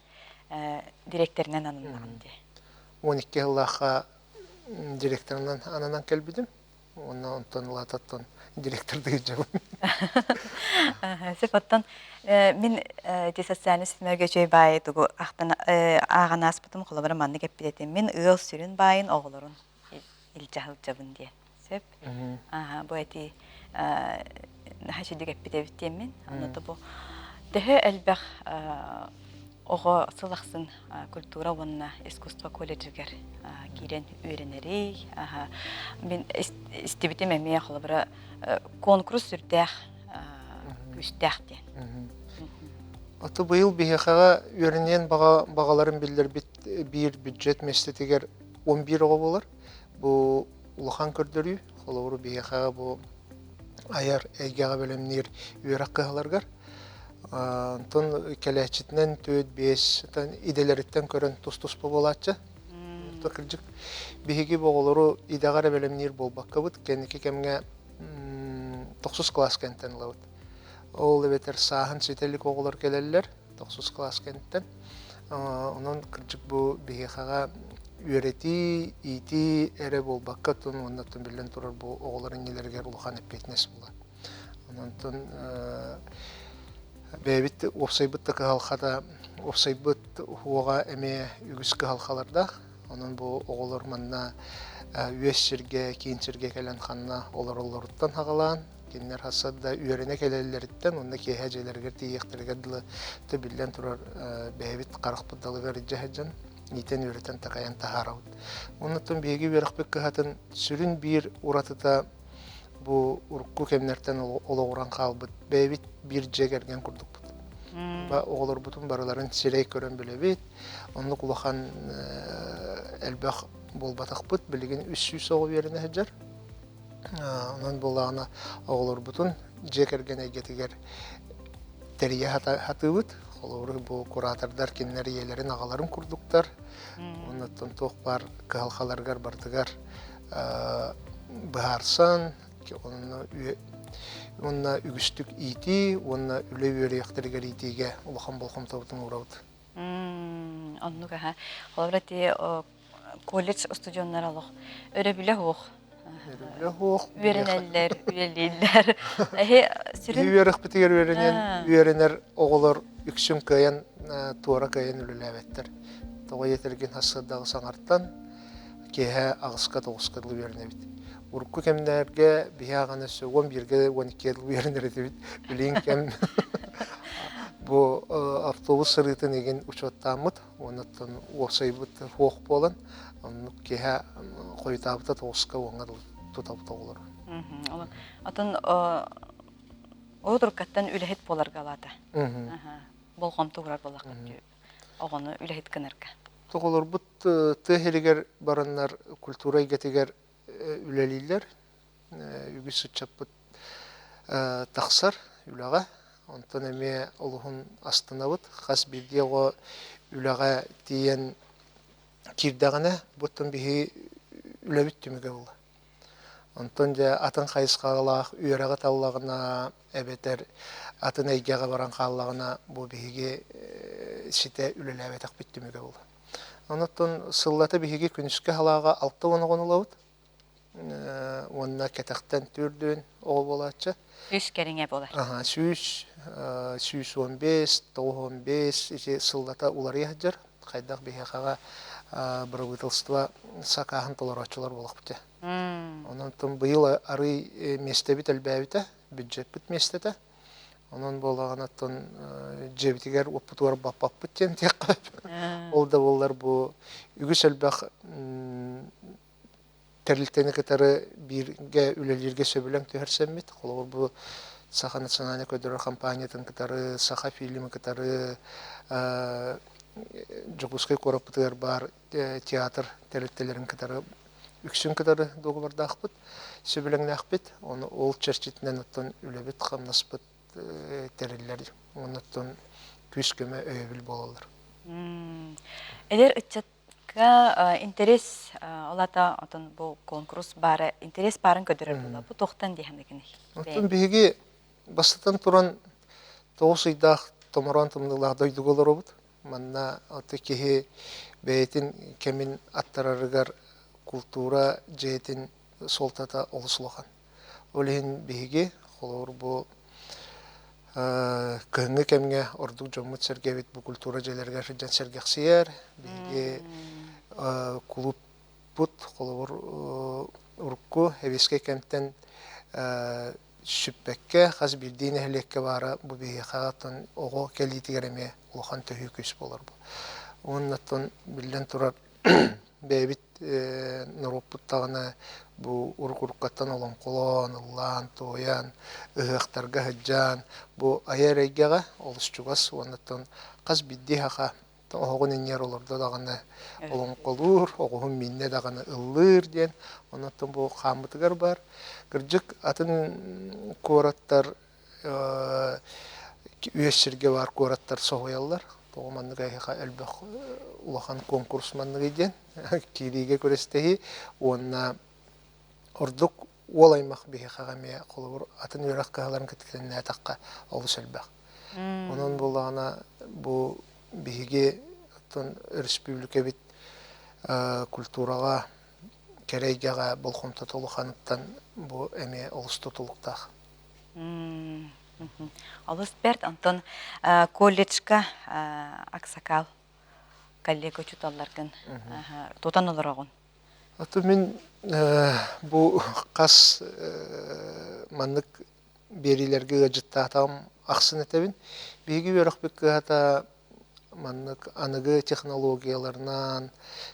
директорынан ананнаҕын дии. 12 сыллаахха директорынан ананан кэлбитим. Уонна онтон улаататтан директордыы дьабын. Сөп оттон мин ити социальный ситимнэргэ үчүгэй баайы тугу ахтан ааҕан ааспытым холобура маннык эппит этим. Мин ыал сүрүн баайын оҕолорун илдьэ сылдьабын диэн. Сөп. Аха, бу эти наһаа үчүгэй эппит эбит диэммин. Онно бу төһө элбэх оҕо сыл ахсын культура уонна искусство колледжыгар киирэн үөрэнэрий. Мин истибитим эмиэ холобура конкурс сүрдээх күүстээх диэн. Аты быйыл биһиэхэҕэ үөрэниэн баҕаларын биллэрбит биир бюджет миэстэтигэр 11 оҕо буолар. Бу улахан көрдөрүү, холобур биһиэхэҕэ бу айар эйгэҕэ бэлэмниир үөрэх кыһаларыгар. Онтон кэлээччитинэн 4-5 идэлэриттэн көрөн тус-туспа буолааччы. Кырдьык, биһиги оҕолору идэҕэ эрэ бэлэмниир буолбаккабыт, кэнники кэмҥэ Тохсус кылаас кэнниттэн ылабыт. Ол эбэтэр сааһын ситэ илик оҕолор кэлэллэр тохсус кылаас кэнниттэн. Онон кырдьык бу биһиэхэҕэ үөрэтии, иитии эрэ буолбакка, оттон уонна оттон биллэн турар бу оҕолор иннилэригэр улахан эппиэтинэс буолар. Онон бэйэбит уопсайбыт да кыһалҕата, уопсайбыт уһуоҕа эмиэ үгүс кыһалҕалардаах. Онон бу оҕолор манна үөс сиргэ, киин сиргэ кэлэн ханна олороллоруттан саҕалаан, кинилэр хасса да үөрэнэ кэлэллэриттэн уонна киэһэ дьиэлэригэр тиийиэхтэригэр дылы биллэн турар бэйэбит харахпыт далыгар илдьэ сылдьан иитэн-үөрэтэн такайан таһаарабыт. Оннуттан биһиги үөрэхпит кыһатын сүрүн биир уратыта бу урукку кэмнэртэн олоҕуран хаалбыт бэйэбит биир дьиэ кэргэн курдукпут. Оҕолорбутун барыларын сирэй көрөн билэбит. Оннук улахан элбэх буолбатахпыт. Билигин 300 оҕо үөрэнэ сылдьар. Онон буоллаҕына оҕолорбутун дьиэ кэргэн эйгэтигэр тэрийэ сатыыбыт. Холобур, бу куратордар кинилэр ийэлэрин, аҕаларын курдуктар. Оннуттан туох баар кыһалҕаларыгар барытыгар быһаарсан, уонна үгүстүк иитии уонна үлэ үөрүйэхтэригэр иитиигэ улахан болҕомтобутун уурабыт. Оннук аха. Холобур, ити колледж устудьуоннара олох өрөбүлэ суох. Өрөбүлэ суох. Үөрэнэллэр, үлэлииллэр. Эһи сүрүн үөрэхпитигэр үөрэнэн үөрэнэр оҕолор үксүн кыайан туора кыайан үлэлээбэттэр. Тоҕо диэтэргин сарсыардаҕы саҥартан киэһэ аҕыска тоҕуска дылы үөрэнэбит. Урукку кэмнэргэ биһи аҕаны өссө 11-гэ 12-гэ дылы үөрэнэр этибит. Билигин кэм бу автобус сырыытын игин учуоттааммыт, уоннаттан уопсайбыт суох буолан, оннук киэһэ хойутаабыта тоҕуска уоҥҥа дылы тутабыт оҕолору. Отон оҕо үлэһит буоларга алаата. Болҕомто уурар буоллахха оҕону үлэһит гынарга. Оҕолорбут тыа сиригэр бараннар культура эйгэтигэр үлэлииллэр. Үгүс ыччаппыт тахсар үлэҕэ. Онтон эмиэ олуһун астынабыт. Хас биирдии оҕо үлэҕэ тиийэн киирдэҕинэ, буттан биһи үлэбит түмүгэ буолар. Онтон дьэ атын хайысхалаах үөрэҕи таллаҕына эбэтэр атын эйгэҕэ баран хааллаҕына бу биһиги ситэ үлэлээбэтэхпит түмүгэ буолар. Онон сыллата биһиги күнүскү халааҕа 60 оҕону ылабыт уонна кэтэхтэн түүрдүн оҕо буолааччы. Үс кэриҥэ буолар. Аха, 100, 115, 95 ити сыллата уларыйа сылдьар. Хайдах биһиэхэҕэ бырабыыталыстыба сакааһын толорооччулар буолуохпут. Онон быйыл арый миэстэбит элбээбитэ, бюджеппит миэстэтэ. Онон буоллаҕына оттон дьиэбитигэр уоппутугар баппаппыт диэн диэххэ. Ол да буоллар бу үгүс элбэх тэрилтэни кытары бииргэ үлэлииргэ сөбүлэҥ түһэрсэммит. Холобур, бу Саха национальнай көрдөрөр компаниятын кытары, Саха фильмы кытары Дьокуускай куораппытыгар баар театр тэрилтэлэрин кытары үксүн кытары дуогабардаахпыт, сөбүлэҥнээхпит. Ону ол чэрчитинэн оттон үлэбит-хамнаспыт тэриллэр, оннуттан күүс-көмө өйөбүл буолаллар. Эдэр ыччатка интерес ол аата отон бу конкурс баара интерес баарын көрдөрөр буолла. Бу туохтан диэхэнэгиний? Оттон биһиги бастатан туран 9 ыйдаах томороон тымныылаах дойдуга олоробут. Манна аты киһи бэйэтин кэмин аттарарыгар култуура дьиэтин суолтата олус улахан. Ол иһин биһиги, холобур, бу кыһыҥҥы кэмҥэ ордук дьоммут-сэргэбит бу культура дьиэлэригэр сылдьан сэргэхсийэр. Биһиги кулууппут, холобур, урукку сэбиэскэй кэмтэн сүппэккэ хас биирдии нэһилиэккэ баара бу биһиэхэ оттон оҕо кэлиитигэр эмиэ улахан төһүү күүс буолар бу. Уонна оттон биллэн турар бэйэбит норуоппут даҕаны бу урук-уруккаттан олоҥхолоон, ыллаан, туойан, ыһыахтарга сылдьан бу айар эйгэҕэ олус чугас уонна оттон хас биирдии саха оһоҕун иннигэр олордо даҕаны олоҥхолуур, оҕуһун мииннэ даҕаны ыллыыр диэн онон бу хааммытыгар баар. Кырдьык атын куораттар үөс сиргэ баар куораттар соһуйаллар. Тоҕо маннык эһиэхэ элбэх улахан конкурс манныгый диэн киириигэ күрэстэһии уонна ордук. уол аймах биһиэхэҕэ эмиэ холобур атын үөрэх кыһаларын кытта тэҥнээтэххэ олус элбэх. Онон буоллаҕына бу биһиги оттон өрөспүүбүлүкэбит культураҕа, кэрэ эйгэҕэ болҕомтото улаханыттан бу эмиэ олус тутулуктаах. Олус бэрт. Онтон колледжка аксакал коллега учууталларгын тутан олороҕун. Ото мин бу хас маннык биэриилэргэ ыалдьыттаатаҕым ахсын этэбин. Биһиги үөрэхпит кыһата маннык аныгы технологияларынан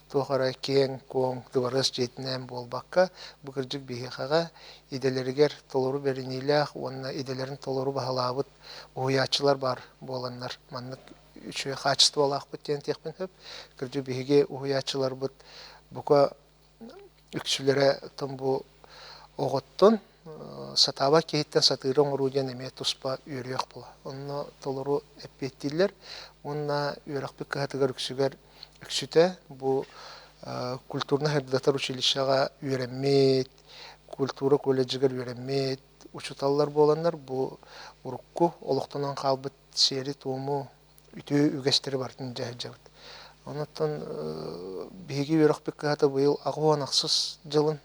туох эрэ киэҥ-куоҥ дыбарыас дьиэтинэн буолбакка, бу кырдьык биһиэхэҕэ идэлэригэр толору бэриниилээх уонна идэлэрин толору баһылаабыт уһуйааччылар баар буоланнар маннык үчүгэй хаачыстыбалаахпыт диэн этиэхпин сөп. Кырдьык биһиги уһуйааччыларбыт бука үксүлэрэ оттон бу оҕоттон сатаабат киһиттэн сатыыры оҥоруу диэн эмиэ туспа үөрүйэх буолар. Онно толору эппиэттииллэр уонна үөрэхпит кыһатыгар үксүгэр үксүтэ бу культурно-сырдатар училищеҕа үөрэммит, культура колледжыгар үөрэммит учууталлар буоланнар бу урукку олохтонон хаалбыт сиэри-туому үтүө үгэстэри барытын дьэ сылдьабыт. Онон биһиги үөрэхпит кыһата быйыл 86 дьылын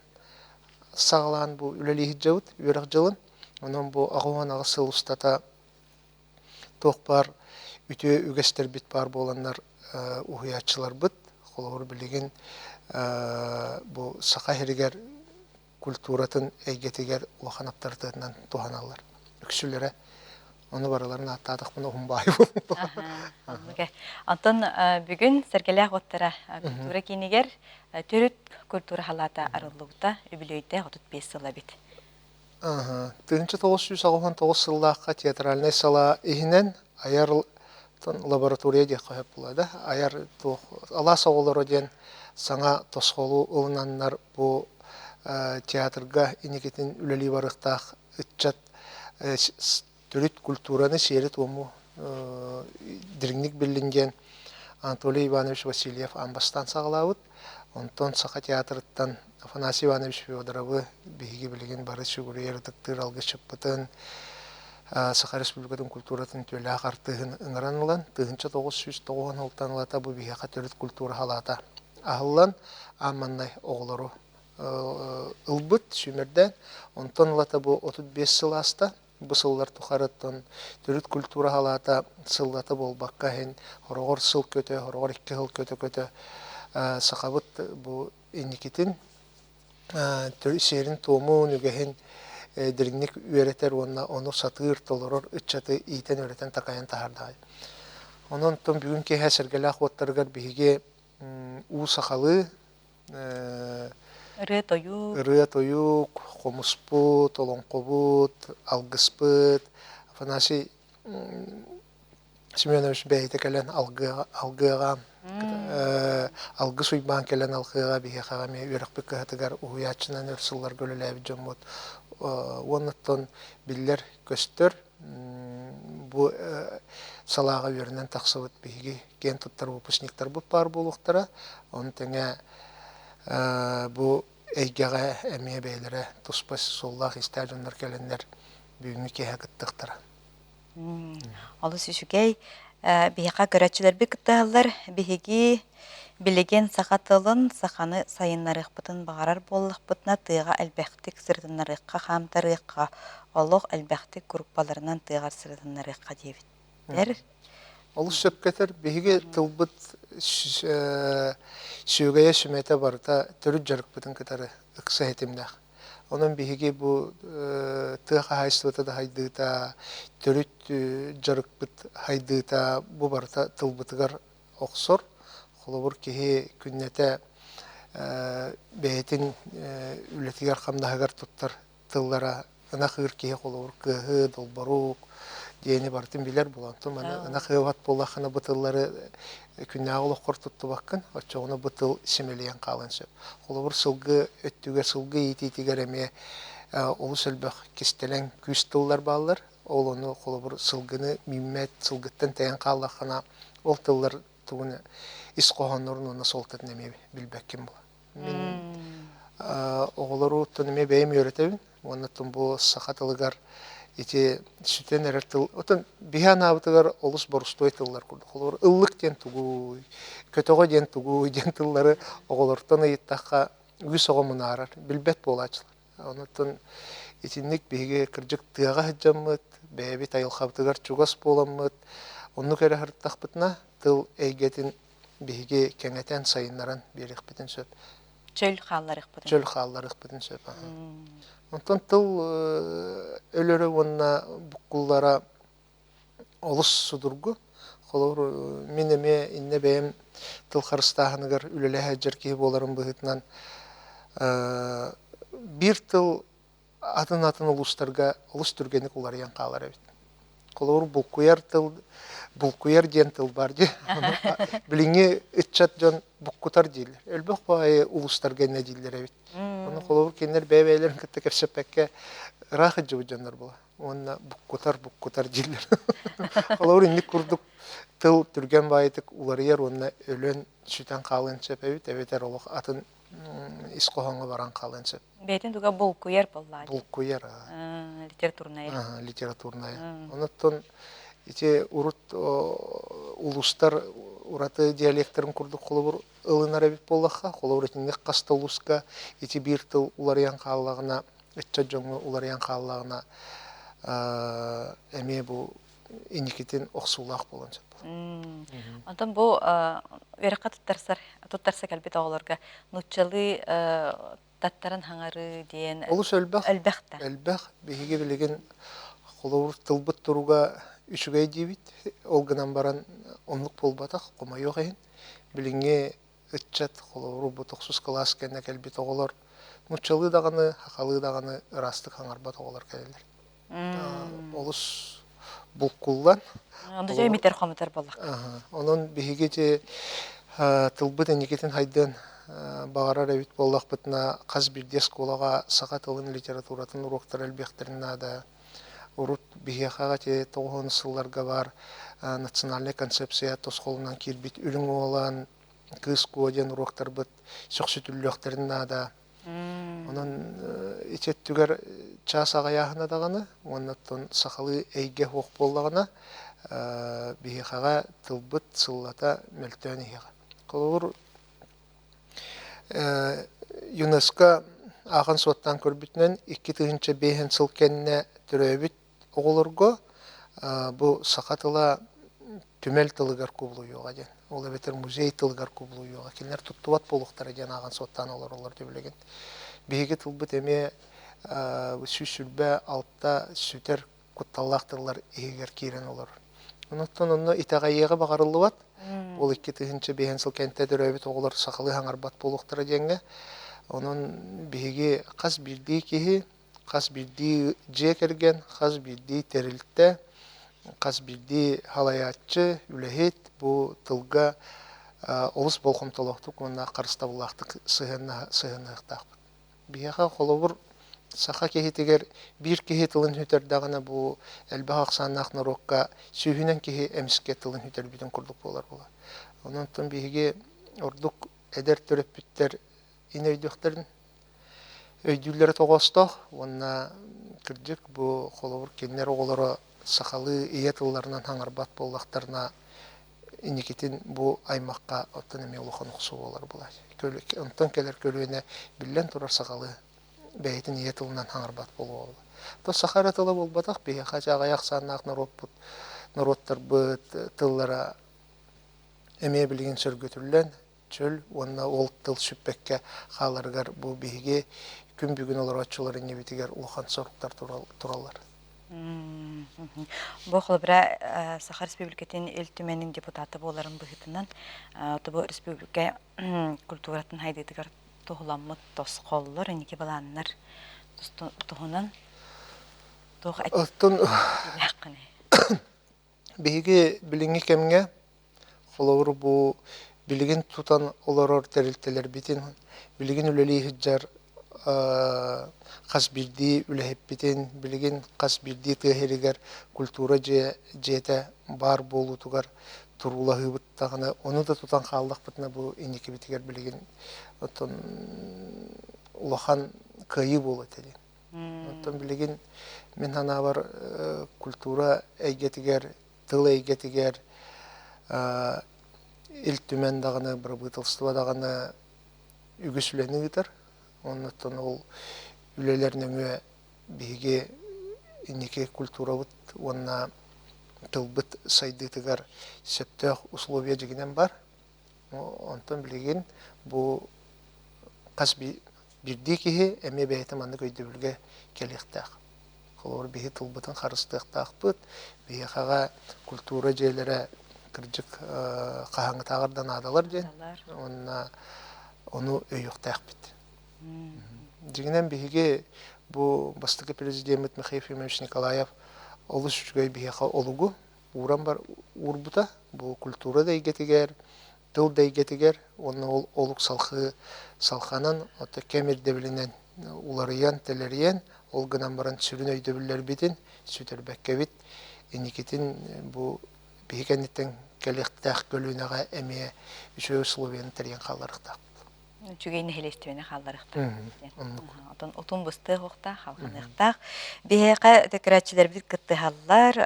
саҕалаан бу үлэлии сылдьабыт үөрэх дьылын. Онон бу 88 сыл устата туох баар үтүө үгэстэрбит баар буоланнар уһуйааччыларбыт холобур билигин бу Саха сиригэр культуратын эйгэтигэр улахан аптарытыатынан туһаналлар. Үксүлэрэ ону барыларын ааттаатахпына уһун баай буолуо. Онтон бүгүн Сэргэлээх уоттара культура киинигэр төрүт культура халаата арыллыбыта үбүлүөйдээх 35 сыл эбит. 1989 сыллаахха театральнай салаа иһинэн айар лаборатория диэххэ сөп буолла да айар туох алаас оҕолоро диэн саҥа тосхолу ылынаннар бу театрга инникитин үлэлии барыахтаах ыччат төрүт культураны, сиэри-туому дириҥник биллин диэн Анатолий Иванович Васильев аан бастаан саҕалаабыт. Онтон Саха театрыттан Афанасий Иванович Федоровы биһиги билигин бары сүгүрүйэр ытыктыыр алгысчыппытын Саха Республикатын культуратын үтүөлээх артыыһын ыҥыран ылан 1990 сылтан ылата бу биһиэхэ төрүт культура халаата аһыллан аан маҥнай оҕолору ылбыт сүүмэрдээн онтон ылата бу 35 сыл ааста бу сыллар тухарыттан төрүт культура халаата сыллата буолбакка иһин хороҕор сыл көтө хороҕор икки сыл көтө-көтө сахабыт бу инникитин сиэрин-туомун үгэһин дириҥник үөрэтэр уонна ону сатыыр толорор ыччаты иитэн-үөрэтэн такайан таһаардаҕай онон бүгүн киэһэ сэргэлээх уоттарыгар биһиги уу сахалыы Ырыа-тойук. Ырыа-тойук, хомуспут, олоҥхобут, алгыспыт. Афанасий Семенович бэйэтэ кэлэн алгыаҕа, алгыс Уйбаан кэлэн алгыаҕа биһиэхэҕэ эмиэ үөрэхпит кыһатыгар уһуйааччынан өр сылларга үлэлээбит дьоммут уонна оттон биллэр-көстөр бу салааҕа үөрэнэн тахсыбыт биһиги киэн туттар выпускниктарбыт баар буолуохтара. Ону тэҥэ бу эйгэҕэ эмиэ бэйэлэрэ туспа суоллаах-иистээх дьоннор кэлэннэр бүгүҥҥү киэһэ кыттыахтара. Олус үчүгэй. Биһиэхэ көрөөччүлэрбит кыттыһаллар. Биһиги билигин саха тылын, саханы сайыннарыахпытын баҕарар буоллахпытына, тыаҕа элбэхтик сырытыннарыахха, хаамтарыахха, олох элбэхтик группаларынан тыаҕа сырытыннарыахха диэбиттэр. Олус сөпкө этэр. Биһиги тылбыт сүөгэйэ сүмэтэ барыта төрүт дьарыкпытын кытары ыкса ситимнээх. Онон биһиги бу тыа хаһаайыстыбата да сайдыыта, төрүт дьарыкпыт сайдыыта бу барыта тылбытыгар охсор. Холобур, киһи күннэтэ бэйэтин үлэтигэр-хамнаһыгар туттар тыллара ынах ыыр киһи холобур кыаһы, долборук диэни барытын билэр буолан, маны ынах ыабат буоллаххына бу тыллары күннээҕи олоххор туттубаккын, оччоҕуна бу тыл симэлийэн хаалыан сөп. Холобур, сылгы өттүгэр, сылгы иитиитигэр эмиэ олус элбэх кистэлэҥ күүс тыллар бааллар. Ол ону холобур сылгыны мииммэт, сылгыттан тэйэн хааллаххына, ол тыллар тугун ис хоһооннорун уонна суолтатын эмиэ билбэккин буолар. Мин Оҕолору оттон эмиэ бэйэм үөрэтэбин. Уонна оттон бу саха тылыгар ити сүтэн эрэр тыл, оттон биһи анаабытыгар олус борустуой тыллар курдук. Холобур, ыллык диэн тугуй, көтөҕө диэн тугуй диэн тыллары оҕолортон ыйыттахха үгүс оҕо мунаарар, билбэт буолааччылар. Онон итинник биһиги кырдьык тыаҕа сылдьаммыт, бэйэбит айылҕабытыгар чугас буоламмыт, оннук эрэ сырыттахпытына тыл эйгэтин биһиги кэҥэтэн, сайыннаран биэриэхпитин сөп. Чөл хаалларыахпытын. Чөл хаалларыахпытын сөп. Онтон тыл өлөрө уонна буккуллара олус судургу. Холобур, мин эмиэ иннэ бэйэм тыл харыстааһыныгар үлэлэһэ сылдьар киһи буоларым быһыытынан биир тыл атын-атын улуустарга олус түргэнник уларыйан хаалар эбит. Холобур, булкуйар тыл, булкуйар диэн тыл бар дии. Билиҥҥи ыччат дьон буккутар дииллэр. Элбэх баайы улуустарга иннэ дииллэр эбит. Ону холобур, кинилэр бэйэ-бэйэлэрин кытта кэпсэппэккэ ыраах сылдьыбыт дьоннор буолар. Уонна буккутар, буккутар дииллэр. Холобур, инник курдук тыл түргэн баайытык уларыйар уонна өлөн, сүтэн хаалыан сөп эбит, эбэтэр олох атын ис хоһооҥҥо баран хаалыан сөп. Бэйэтин туга булкуйар буоллаа. Булкуйар. Литературная. Литературная. Онуттан ити урут улуустар ураты диалектарын курдук холобур ылынар эбит буоллахха, холобур итинник хас да улууска ити биир тыл уларыйан хааллаҕына, ыччат дьоҥҥо уларыйан хааллаҕына эмиэ бу инникитин охсуулаах буолуон сөп. Онтон бу үөрэххэ туттарсар туттарса кэлбит оҕолорго нууччалыы таттаран хаҥарыы диэн олус элбэх. Элбэх да. Элбэх. Биһиги билигин холобур тылбыт туруга үчүгэй диибит. Ол гынан баран оннук буолбатах, хомойуох иһин. Билиҥҥи ыччат, холобур, бу тохсус кылаас кэннэ кэлбит оҕолор нууччалыы даҕаны, сахалыы даҕаны ыраастык хаҥарбат оҕолор кэлэллэр. Олус булкуллан. Онно дьэ имитэр хомутар буоллахха. Онон биһиги ити тылбыт инникитин хайдыан баҕарар эбит буоллахпытына, хас биирдии оскуолаҕа саха тылын, литературатын уруоктара элбиэхтэрин наада. Урут биһиэхэ ити 90 сылларга баар национальнай концепция тосхолунан киирбит Үрүҥ уолан, Кыыс Куо диэн уруоктарбыт сөхсүтүллүөхтэрин наада. Онон ити өттүгэр чаас аҕыйааһына даҕаны уонна оттон сахалыы эйгэ суох буоллаҕына, биһиэхэҕэ тылбыт сыллата мөлтөөн иһиэҕэ. Холобур, ЮНЕСКО ааҕан-суоттаан көрбүтүнэн, 2005 сыл кэннэ төрөөбүт оҕолорго бу саха тыла түмэл тылыгар кубулуйуоҕа диэн, ол эбэтэр музей тылыгар кубулуйуоҕа, кинилэр туттубат буолуохтара диэн ааҕан-суоттаан олороллор дии билигин. Биһиги тылбыт эмиэ 126 сүтэр кутталлаах тыллар иһигэр киирэн олорор. Онон онно итэҕэйиэҕи баҕарыллыбат. Ол 2005 сыл кэнтэ төрөөбүт оҕолор сахалыы хаҥарбат буолуохтара диэҥҥэ. Онон биһиги хас биирдии киһи хас биирдии дьиэ кэргэн, хас биирдии тэрилтэ, хас биирдии салайааччы, үлэһит бу тылга олус болҕомтолоохтук уонна харыстабыллаахтык сыһыаннаһыахтаахпыт. Биһиэхэ холобур, саха киһитигэр биир киһи тылын сүтэрдэҕинэ бу элбэх ахсааннаах норуокка сүүһүнэн киһи эмискэ тылын сүтэрбитин курдук буолар буолар. Онон биһиги ордук эдэр төрөппүттэр ин өйдүөхтэрин өйдүүллэрэ тоҕоостоох уонна кырдьык бу холобур кинилэр оҕолоро сахалыы ийэ тылларынан хаҥарбат буоллахтарына инникитин бу аймахха оттон эмиэ улахан охсуу буолар буолар. Онтон кэлэр көлүөнэ биллэн турар сахалыы бэйэтин ийэ тылынан хаҥарбат буолуоҕа. То саха эрэ тыла буолбатах, биһиэхэ аҕыйах ахсааннаах норуоппут, норуоттарбыт тыллара эмиэ билигин сөргүтүллэн, чөл уонна ол тыл сүппэккэ хааларыгар бу биһиги күн бүгүн олорооччулар иннибитигэр улахан соруктар тураллар. Бу холобура Саха Республикатын Ил Түмэнин депутата буоларын быһыытынан бу республика культуратын хайдыытыгар туһуламмыт тосхоллор, инники былааннар туһунан туох Оттон биһиги билиҥҥи кэмҥэ Холобур, бу билигин тутан олорор тэрилтэлэрбитин, билигин үлэлии сылдьар хас биирдии үлэһиппитин, билигин хас биирдии тыа сиригэр культура дьиэ дьиэтэ баар буолуутугар туруулаһыыбыт даҕаны, ону да тутан хааллахпытына бу инникибитигэр билигин оттон улахан. кыайыы буолуо этэ диэн. Оттон билигин мин санаабар культура эйгэтигэр, тыл эйгэтигэр Ил Түмэн даҕаны, бырабыыталыстыба даҕаны үгүс үлэни ыытар. Оннуттан ол үлэлэр нөҥүө биһиги инники культурабыт уонна тылбыт сайдыытыгар сөптөөх условия дьигинэн бар. Онтон билигин бу хас биирдии киһи эмиэ бэйэтэ маннык өйдөбүлгэ кэлиэхтээх. Холобур, биһи тылбытын харыстыахтаахпыт, биһиэхэҕэ культура дьиэлэрэ кырдьык хаһааҥҥытааҕар да наадалар диэн уонна ону өйүөхтээхпит. Дьиҥинэн биһиги бу бастакы президеммит Михаил Ефимович Николаев олус үчүгэй биһиэхэ олугу ууран бар уурбута. Бу культура да эйгэтигэр, тыл да эйгэтигэр уонна ол олук салхыы салханан, ото кэм ирдэбилинэн уларыйан, тэлэрийэн, ол гынан баран сүрүн өйдөбүллэрбитин сүтэрбэккэбит, инникитин бу биһи кэнниттэн кэлиэхтээх көлүөнэҕэ эмиэ үчүгэй условияны тэрийэн хаалларыахтаахпыт. Үчүгэй нэһилиэстибэни хаалларыахтаах. Отон утум быстыах уохтаах, халҕаныахтаах. Биһиэхэ төкөрөөччүлэрбит кыттыһаллар,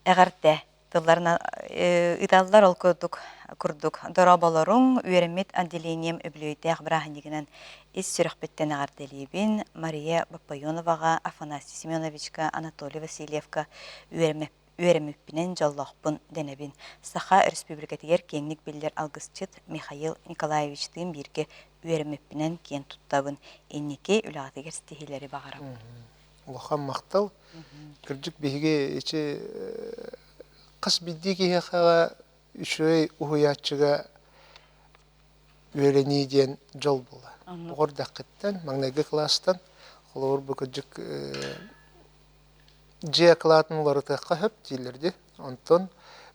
эҕэрдэ тылларынан ыыталлар ол курдук курдук дорооболоруҥ үөрэммит отделением үбүлүөйдээх бырааһынньыгынан ис сүрэхпиттэн эҕэрдэлиибин Мария Боппойоноваҕа, Афанасий Семеновичка, Анатолий Васильевка үөрэммиппинэн дьоллоохпун дэнэбин. Саха Өрөспүүбүлүкэтигэр киэҥник биллэр алгысчыт Михаил Николаевичтыын бииргэ үөрэммиппинэн киэн туттабын. Инники үлэҕитигэр ситиһиилэри баҕарабын. Улахан махтал. Кырдьык биһиги ичи хас биирдии киһиэхэ үчүгэй уһуйааччыга үөрэнии диэн дьол буолар. Оҕо эрдэххиттэн, маҥнайгы кылаастан, холобур бу кырдьык дьиэ акылаатын уларытыахха сөп дииллэр дии. Онтон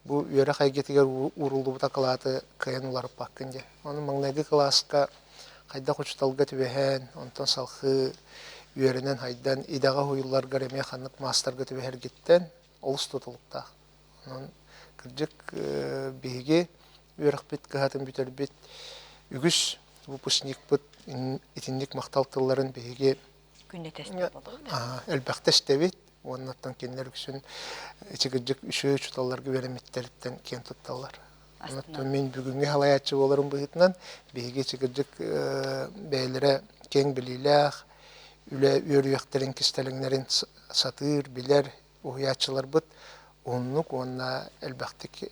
бу үөрэх эйгэтигэр ууруллубут акылааты кыайан уларыппаккын диэн. Ону маҥнайгы кылааска хайдах учууталга түбэһэн, онтон салхыы үөрэнэн хайдан идэҕэ уһуйулларгар эмиэ ханнык маастарга түбэһэргиттэн олус тутулуктаах. Онон кырдьык биһиги үөрэхпит кыһатын бүтэрбит үгүс выпускникпыт итинник махтал тылларын биһиги күннэтэ буолуохтаах. Элбэхтэ истэбит уонна оттон кинилэр үксүн ичигирдик үчүгэй учууталларга үөрэммиттэриттэн киэн тутталлар. Онон мин бүгүҥҥү салайааччы буоларым быһыытынан биһиги ичигирдик бэйэлэрэ киэҥ билиилээх, үлэ үөрүйэхтэрин кистэлэҥнэрин сатыыр, билэр уһуйааччыларбыт уһуннук уонна элбэхтик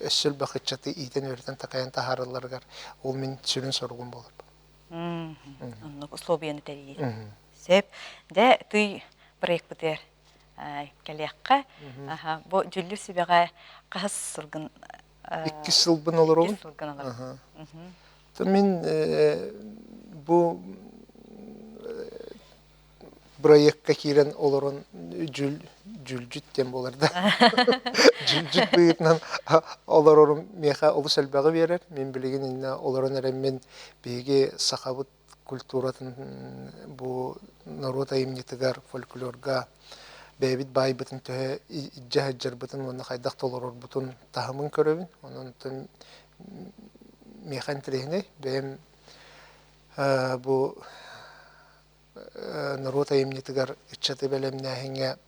өссө элбэх ыччаты иитэн-үөрэтэн такайан таһааралларыгар ол мин сүрүн соругум буолар. Оннук условияны тэрийии. Сөп. Дьэ, тый проекпытыгар кэлиэххэ. Бу дьүллүр сүбэҕэ хаһыс сылгын Иккис сылбын олоробун. Иккис сылгын олоробун. Мин бу бырайыакка киирэн олорон дьүл дьүлдьүт диэн буолар да дьүлдьүт быһыытынан олорорум миэхэ олус элбэҕи биэрэр мин билигин иннэ олорон эрэммин биһиги сахабыт культуратын бу норуот айымньытыгар фольклорга бэйэбит баайбытын төһө илдьэ сылдьарбытын уонна хайдах толорорбутун таһымын көрөбүн онон миэхэ интэриэһинэй бэйэм бу норуот айымньытыгар ыччаты бэлэмнээһиҥҥэ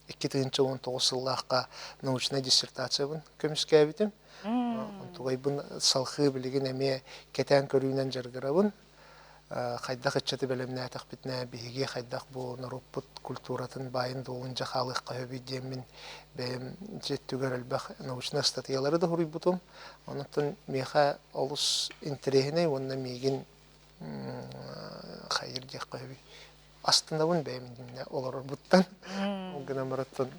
2019 сыллаахха научнай диссертациябын көмүскээбитим. Онтугайбын салхыы билигин эмиэ кэтээн көрүүнэн дьарыгырабын. Хайдах ыччаты бэлэмнээтэхпитинэ биһиги хайдах бу норуоппут культуратын баайын-дуолун дьэ хаалыахха сөбүй диэммин бэйэм өттүгэр элбэх научнай ыстатыйалары да суруйбутум. Онон миэхэ олус интэриэһинэй уонна миигин хайыр диэххэ сөбүй астынабын бэйэм иннинэ олорорбуттан ол гынан бараттан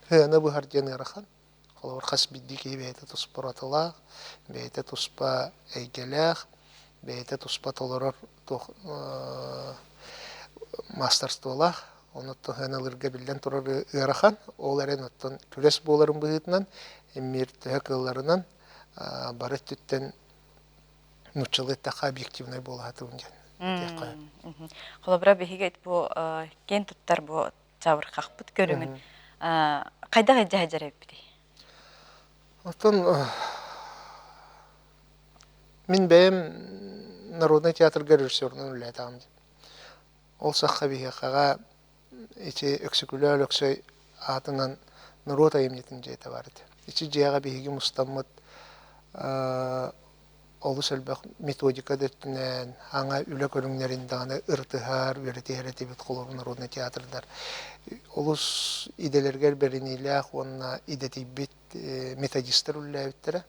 сыана быһар диэн ыарахан холобур хас биирдии киһи бэйэтэ туспа уратылаах бэйэтэ туспа эйгэлээх бэйэтэ туспа толорор туох маастарстволаах онуттан сыаналыырга биллэн турар ыарахан ол эрэн оттон күрэс буоларын быһыытынан эмиэ төһө кыалларынан бары өттүттэн нууччалыы эттэххэ объективнай буола сатыыбын диэн этиэххэ сөп. Холобура, биһиги бу киэн туттар бу чабырҕахпыт көрүҥүн хайдах илдьэ сылдьар эбиппитий? Оттон мин бэйэм Народнай театрга режиссерунан үлэлээтэҕим дии. Ол сахха биһиэхэҕэ ити Өксөкүлээх Өлөксөй аатынан норуот айымньытын дьиэтэ баар этэ. Ити дьиэҕэ биһиги мустаммыт олус элбэх методика да өттүнэн, аҥа үлэ көрүҥнэрин даҕаны ырытыһар, үөрэтиһэр этибит холобур народнай театрдар. Олус идэлэригэр бэриниилээх уонна идэтийбит методистар үлэлээбиттэрэ.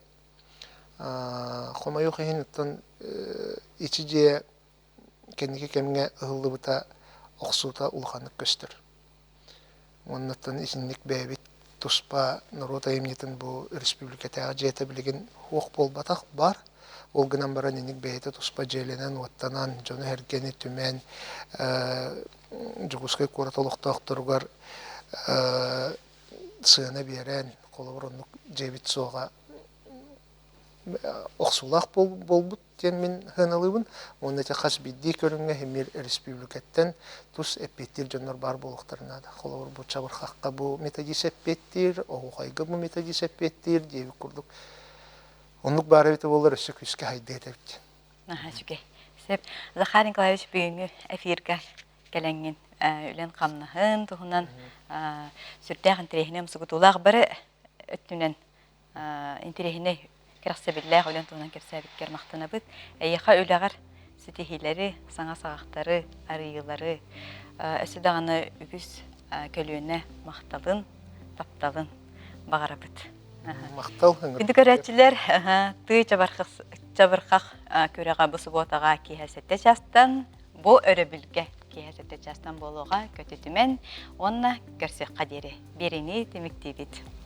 Хомойуох иһин, оттон ити дьиэ кэнники кэмҥэ ыһыллыбыта охсуута улаханнык көстөр. Уоннаттан итинник бэйэбит туспа норуот айымньытын бу өрөспүүбүлүкэтээҕи дьиэтэ билигин суох буолбатах баар. Ол гынан баран инник бэйэтэ туспа дьиэлэнэн-уоттанан, дьону-сэргэни түмэн, Дьокуускай куорат олохтоохторугар сыана биэрэн, холобур, оннук дьиэбит суоҕа охсуулаах буолбут диэн мин сыаналыыбын. Уонна ити хас биирдии көрүҥҥэ эмиэ республикаттан тус эппиэттиир дьоннор баар буолуохтарын наада. Холобур, бу чабырҕахха бу методист эппиэттиир, оһуохайга бу методист эппиэттиир диэбит курдук. Оннук баар эбитэ буоллар өссө күүскэ хайдыа этэ эбит. Наһаа үчүгэй. Сөп. Захар Николаевич бүгүҥҥү эфиргэ кэлэҥҥин үлэн-хамнаһын туһунан сүрдээх интэриэһинэй умсугутуулаах бары өттүнэн интэриэһинэй кэрэхсэбиллээх үлэн туһунан кэпсээбиккэр махтанабыт. Эйиэхэ үлэҕэр ситиһиилэри, саҥа саҕахтары, арыйыылары, өссө даҕаны үгүс көлүөнэ махталын, тапталын баҕарабыт. Махтал. Күндү көрөөччүлэр, тыы чабырхах күрэҕэ бу субуотаҕа киэһэ 7 чаастан, бу өрөбүлгэ киэһэ 7 чаастан буолуоҕа көтүтүмэн уонна көрсүөххэ диэри. Биэриини түмүктүүбүт.